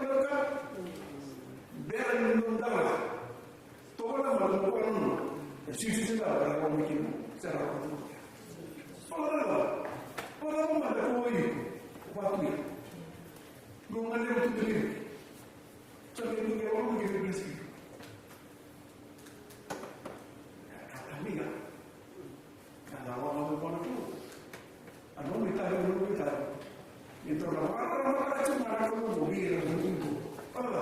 na ka. Bera ni dau dala. Toka na mata mo kua nuna. E sisisi na ka mo kina. Sera ko. Fala na ka. Fala na mata ko i. Ko tu. No ngale tu tu. Sa ke ni ko mo kina. Amiga. Ka na waka mo kona tu. A nomu itavi, a nomu itavi. Itavi na waka na waka tu na waka mo vira mo tu. Pala.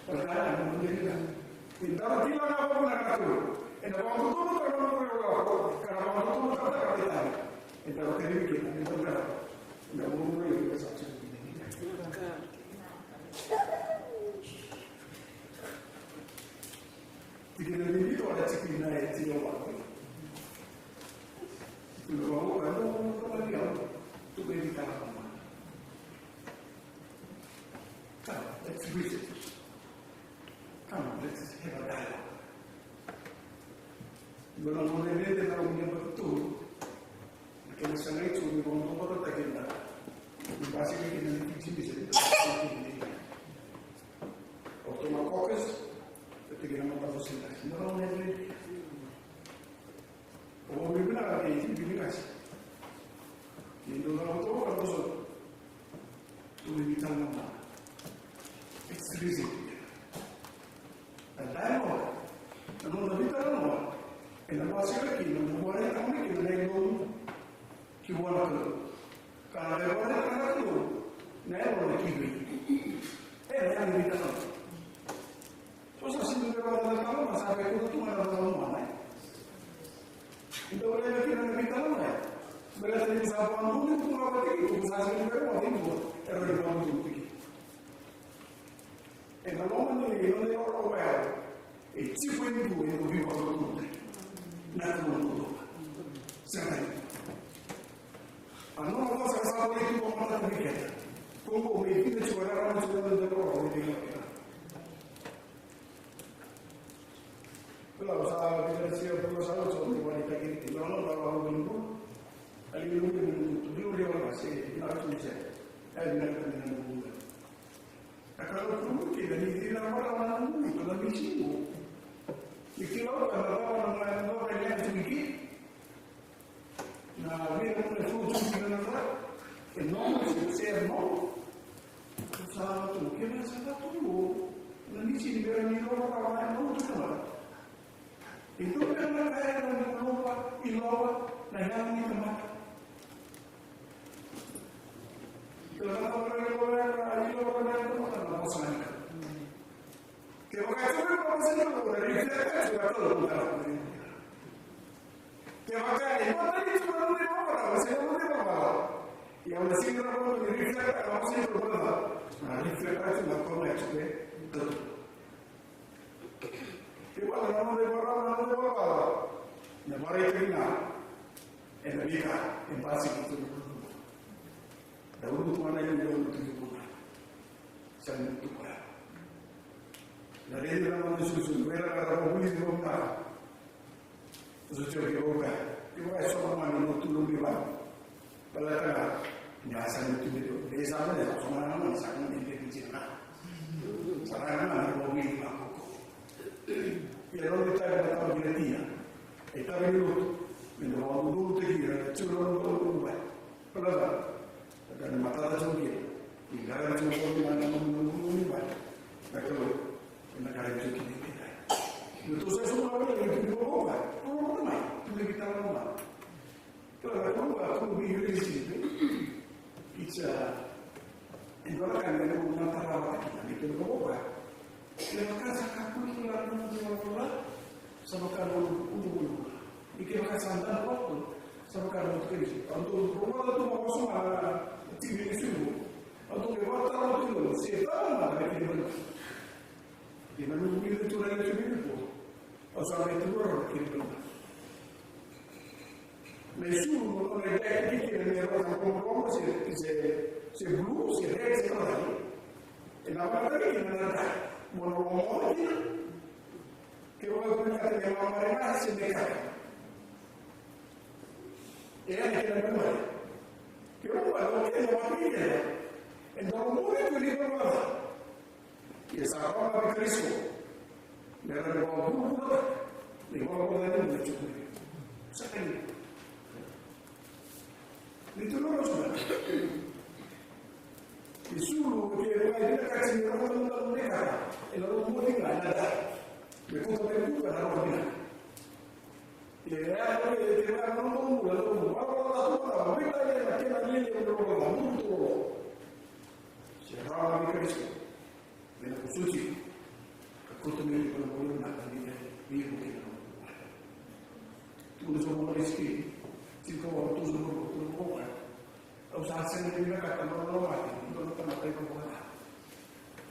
Pala na mo vira. Itavi kila na waka na waka tu. Ena waka tu na waka mo vira. Ka na waka tu na waka tu. Itavi kila na waka. Itavi mo vira sa tu. Tikina ni vitu, ora tikina e tini na waka. Tikina waka, no, no, no, no, no, tu bem, tá, tá. Come, let's read it. Come, let's have a dialogue. Io na gauna e rere na gauna e vakatolu. Na kena sagai tu ni vakadodotataki na basika kina ni Fiji Mission. O toma caucus, e tiki na matavosa na gauna e rere. O vakabibi na ka kei Fiji ni kasi. Ni dou na voto ka voso. Tu ni vitalanoa. It's reason. Na dialogue, na nona vitalanoa, ena basika kina na vua e tama kina na yalomu ki vua na Kalou. Ka na vua e tama na Kalou, na yalona ki vei. E, na yani vitalanoa. So sa sega ni vei vakatataro, ma sa vei kuda tu ga na vakamuana, e. Eda laiva kina na veitalanoa, e. Baleta ni sa vakadonui tu ga vata kei tu, sa sega ni vei vakatataro, e rau ni vakadonui tiko. E na loma ni, e na loma ni, e tiko e dua, e dua veivakadonui. Na Kalou duadua. Sega ni. A nona vosa sa volai tu vakamatata vei keda. Ko qo me kina tiko e rarama tiko na dela o e dela. Kila o sa vikasia bula sa o tiko ni wani takiri. Kila o na vakavu ni bula. Ali ni bula ni bula. Bula ni wani se na tu se. Ai na ka ni na bula. A ka na kuru kina ni dina mara na bula na misimu. Ni kila o ka na vaka na mai na vaka ni a tu ki. Na vira muna tu tu kina na ka. E nomu se, se nomu. Sa tu kina sa ka tu. Na misi ni vira ni roro ka mai nomu tu kina. E tu kina na ka e na ni lopa, i lopa, na yanga ni tamata. Kila na ka mai lopa, i lopa, na yanga ni tamata, na bosa ni ka. Kevaka e tu na vosa ni Kalou, na reflect tu na Kalou na Kalou. Kevaka e matani tu na nona ivalavala, se na nona ivalavala. Ia na sega na vanua ni reflect na vosa ni Kalou na, na reflect tu na Kalou na tu. Kevaka na nona ivalavala, na nona ivalavala. Na varai tu na, ena vika, e basi ki tu na Kalou. Na ulu tu mana i ulu tu na Kalou. Sa ni tu koya. Na rere na nona susu, rere na nona vuli ni nona. Susu tio ki roka. Ki roka e so na mani no tu lumi vani. Baleta ga ni a sa ni tu ni tu. Ni sa ni so na mani sa ni tu ni tu na. Sa na na ni vuli ni makoko. Ia no ni tavi na tavi na tia. E tavi ni lotu. Ni no vuli ni tu na tio na lotu. Baleta ga ni matata tiko kina. Ni qaravi tiko kina na nomu, nomu, nomu, nomu, na Kalou. Na qaravi tiko kina. Ni tou sa suma na wale, ni tou ni boko ba. Tou na mai, tou ni kitaka na mai. Tou na boko ba, tou ni relationship. It's a, e dua na ka ni na tarava kina, ni tou ni boko ba. Ni na ka sa kakua ni kila na nomu, nomu, nomu. Sa vaka na ulu, ulu, ulu. Ni kevaka sa donu vakaoqo, sa vaka na ulu, kei. Au dau rogoca tu vakaoso ga na tiki ni sucu. Au dau qai vakataroga tu se cava mada na kena ibalebale. Ia na noqu wilika tu na lesu ni Viti, au sa qai tu rawa na kena ibalebale. Na isulu, na nona idea e tiki kina me vaka na romaroma se, se, se blue, se red, se cava. E na vaka kina na dye. Mo na romaroma kina. Ke o vinakata me mamare ga se me kaka. E ya na kena mamare. Ke o vinakata, o kena mamare kena. E dau muri tu ni mamare. Ia sa rawa vei Karisito me ra na vakavuravura, ni vakavuravura ni bula tiko. Sa kania. Ni tu na rosu na. Ni sulu ke vinakati ni rogo na mekata. E na rogo moti ga na da. Me kuta me kuta na rogo vinaka. Ia e a rogo e te rogo na rogo mula rogo mula. Vakavuravura tu na rogo. Vakavuravura tu na rogo. Se rawa vei Karisito. Me na kusuti, ka kauta mai vei iko na bula vinaka ni na vei iko kina. Tukuna so mo na isikini, tiko au tuso mo ko ko ka. Au sa sega ni vinakata na nona mate, ni nona tamata iko ko na.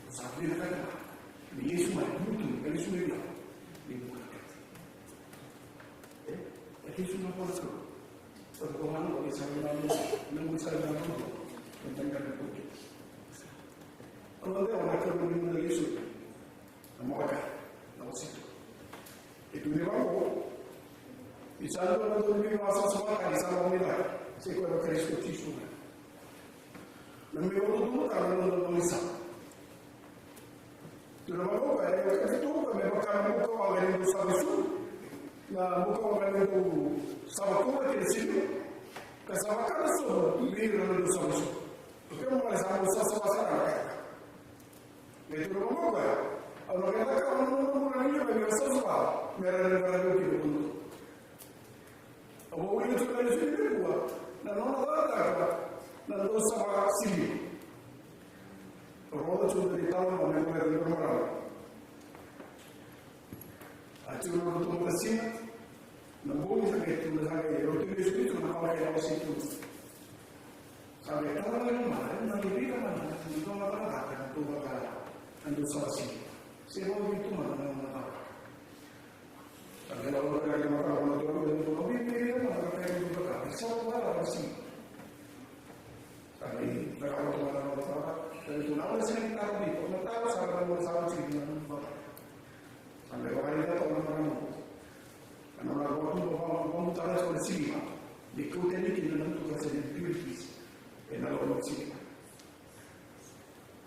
Au sa vinakata na. Ni Yesu mai mutu, ni Yesu mai na. Ni mo na kati. E, e Yesu na ko na ko. Sa ko na ko sa na mo, na mo sa na mo. Ko na ko. Au na dau na kau ni muna Yesu. Na maka, na wasito. E tu ni vako. Ni sa dua na dua ni vako sa sumaka, ni sa vako ni vako. Se koya na Karisito Jisu. Na me o tu na na na na sa. Tu na vako ka, e ka tu ka me vaka na buka waqa ni dau sava isu. Na buka waqa ni dau sava kura kei na siliva. Ka sa vaka na sobu, vei ira na dau sava isu. Ke mo sa mo sa sava sara na ka. Me tu na vako ka, au na qai cakava na nomu bula ni liga me ra savasava, me ra na qaravi au kina vakanuku. Au vakavulica tu na lesu ni Viti, na nona cakacaka na dau sava siliva. Au rogoca tu na italanoa me baleta na marama. A tiko na nodratou matasina, na bogi sa qai tu na sa qai rauti lesu tu na kawa e na wase tu. Sa qai tala na loma, e na qai raica mada na dua na cakacaka na dau vaka na dau sava siliva. Se vakavitu mada na nona cakacaka. Sa qai lako vaka na mataka na dua na dua na vei vei na mataka na dua na cakacaka. Sa vaka na siliva. Sa qai cakava tu mada na nona cakacaka. Sa qai tu na nona siliva na cakacaka. Na cakacaka sa qai na nona sava siliva na nona cakacaka. Sa qai vakaraica toka na marama. Na nona vakatubu vakabutaka tiko na siliva. Ni kauta yani kina na butuka se na impurities. E na loma ni siliva.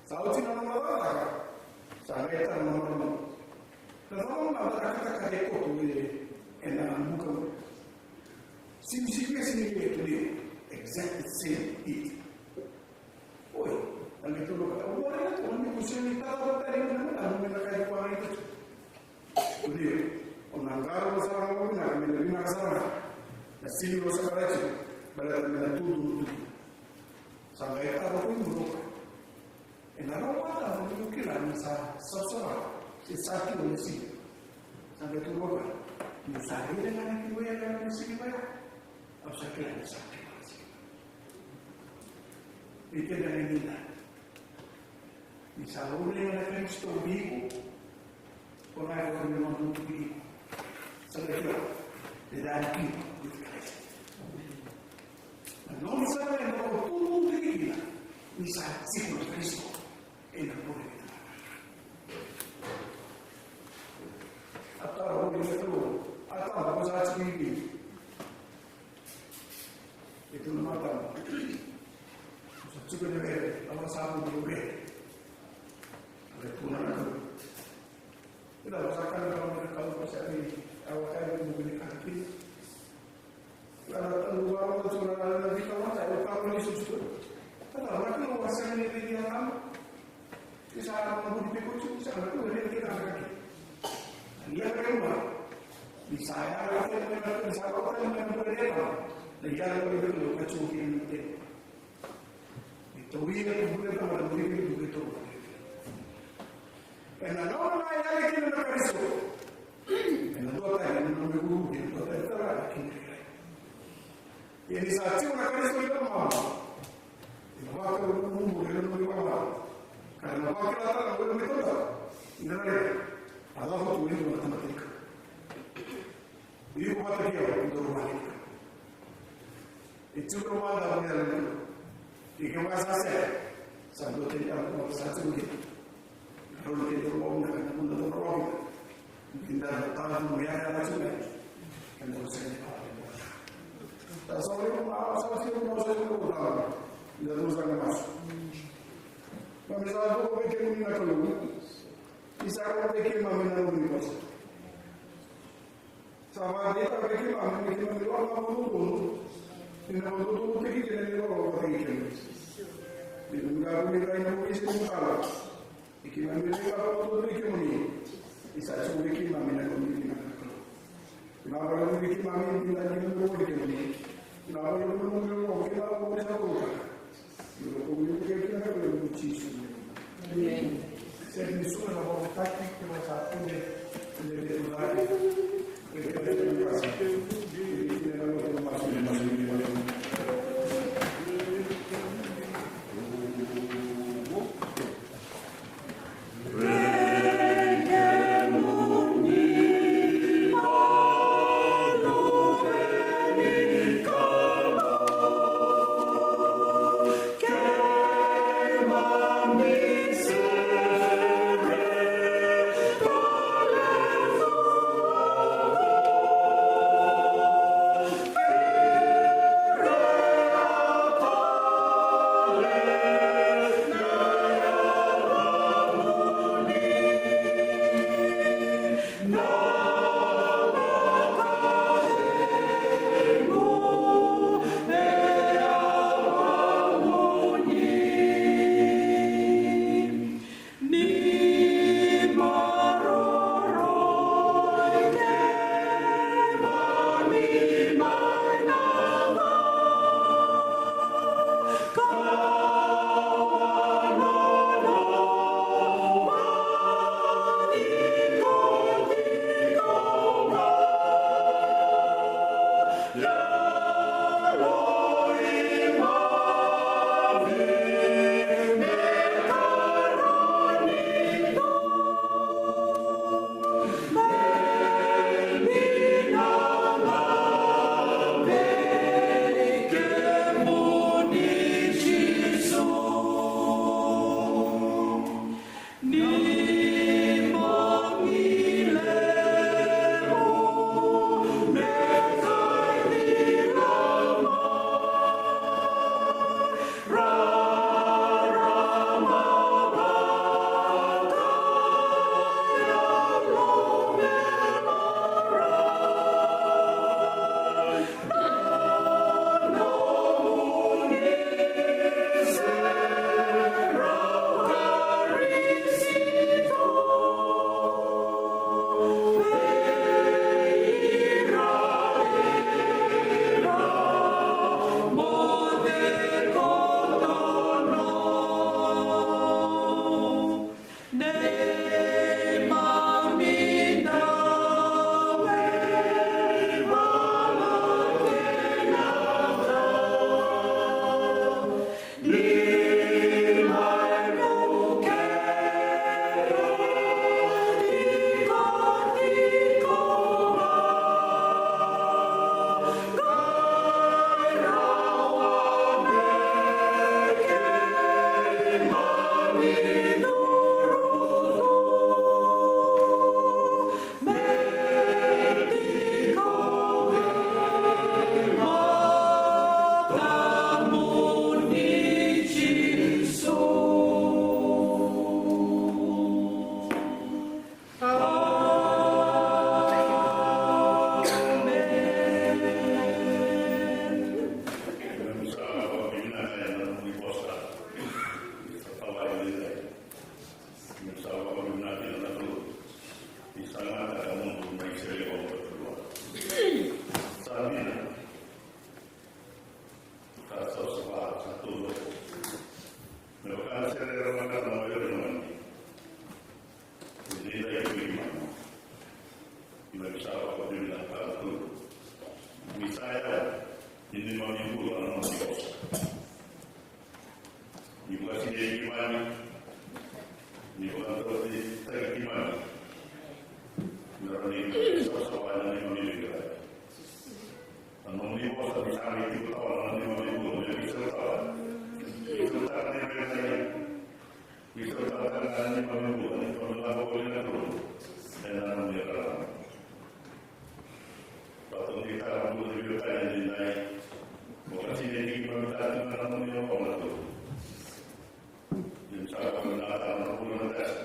Sa oti na nona cakacaka. Sa qai tara na marama. Na cava na cakacaka e koto e na buka. Sivisivi e sini e tu ni. Exactly same it. Oi, na me tolo ka. O wale na tolo me kusini tata tata ni na na me na kai kwa ni tatu. Uri, o na qaro sara na wina, me na wina sara. Na sili o sara tu, bala me na tutu tutu. Sa qai tata ko ni mutoka. E na rawa ta mo ni kila ni sa sa sara. Se sa tu ni sili. Sa qai tu roka. Ni sa rile na ni wea na ni sili bala. Au sa kila ni sa kila ni sili. Ni kila ni nina. Ni sa laurai na Karisito vei iko, ko na yaco ni nomu iko. Sa qai kila, the dying people with Christ. Na nomu sara e na nomu tubu kina, ni sa tiko na Karisito, e na bure ni tamata. A tara uri na Kalou, a tara ko sa tiko i vei. E tu na matana. Sa tiko na vere, a vaka sa tu na vere. A vaka tu na na. Ina vaka sa kana na na kau ko sa ni, a vaka ni mo ni kana kina. Na na tanu vaka mo tu na na na vika vaka, e vaka mo ni su tu. Tata, vaka mo vaka sa ni vika vaka. Ni sa na budi pe ko tu, sa na tu, ni kina na kaki. Ni ya ka ma. Ni sa ya na kaki, ni sa na kaki, ni sa na kaki, ni sa na kaki. Ni ya na kaki, ni sa na kaki. Ni to wi na tu budi na ma, ni ni tu to. E na nona na ya ni kina na Karisito. E na dua Ia ni sa tiko na Karisito i lomamu, ena vakauqeti na nomu ivalavala ka ena vakila tale na wele mai taudaku. Ena raica a lako tu e dua na tamata ni Kalou. Iko vata kei au e dua na tamata ni Kalou. E tiko mada na yalo ni Kalou. Ia kevaka sa sega, sa dua tale na ka sa tiko kina. Rau na kena rogo na ka na muda na rogo kina. Kina na tau na yaka na tiko kina. Kena rogo sa kena. Sa sa ori ko ma sa ori ko ma sa ori ko ma. Kena rogo sa na masu. Keimami sa dua vei kemuni na Kalou. Ni sa dua vei keimami na nomuni vosa. Sa vakadeitaka vei keimami me keimami lako vakadodonu. Ni na vakadodonutaki kina ni lako vakataki kemuni. Ni na vuni rai na vuni se ni kala. Ni keimami lako vakadodonu vei kemuni. Ni sa tiko vei keimami na nomuni vinaka na Kalou. Ni na vakadodonu vei keimami ni na keimami lako vei kemuni. Ni na vakadodonu vei kemuni na nomuni lako vei kemuni. Amen. Ni vakadodonutaki keimami me rawa ni savasava na neimami veiqaravi. Na nomuni vosa ni sa mai tiko tawana na neimami bula me veisautaka. Veisautaka na neimami bula. Veisautaka na neimami bula ni keimami lako voli na Kalou ena nomuni rarama. Vakatonutaka na bula ni veiwekani edaidai. Vakasinaiti keimami tale tiko ena nomuni loloma na Kalou. Ni sa vakavinakataka na bula na qase.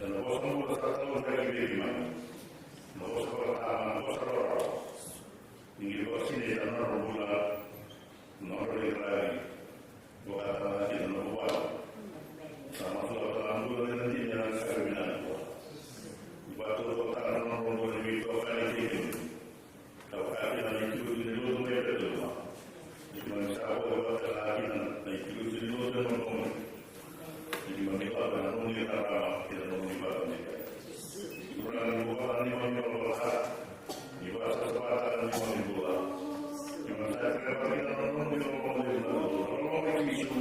Ena vosa bula sa talaucaki vei keimami. Na vosa vakatama, na vosa rawarawa. Ni qai vakasinaita na nodra bula, na nodra veiqaravi. Vakatama kina na vuvale. Sa masulaka na bula ni na dina ena saka vinaka. Ni vakataudeitaka na nodra bula ni veitokani kei kemuni. Ka vaka kina na itikotiko ni lotu mai Betulema. Ni keimami sa vakayagataka kina na itikotiko ni lotu e Montgomery. Ni keimami lako ena nomuni rarama kei na nomuni vakadidike. Turaga, ni bula na neimami valavala sala. Ni vakasavasavataka na neimami bula. Keimami sa kerea vata kina na nomuni loloma levu na Kalou. Na loloma i Jisu.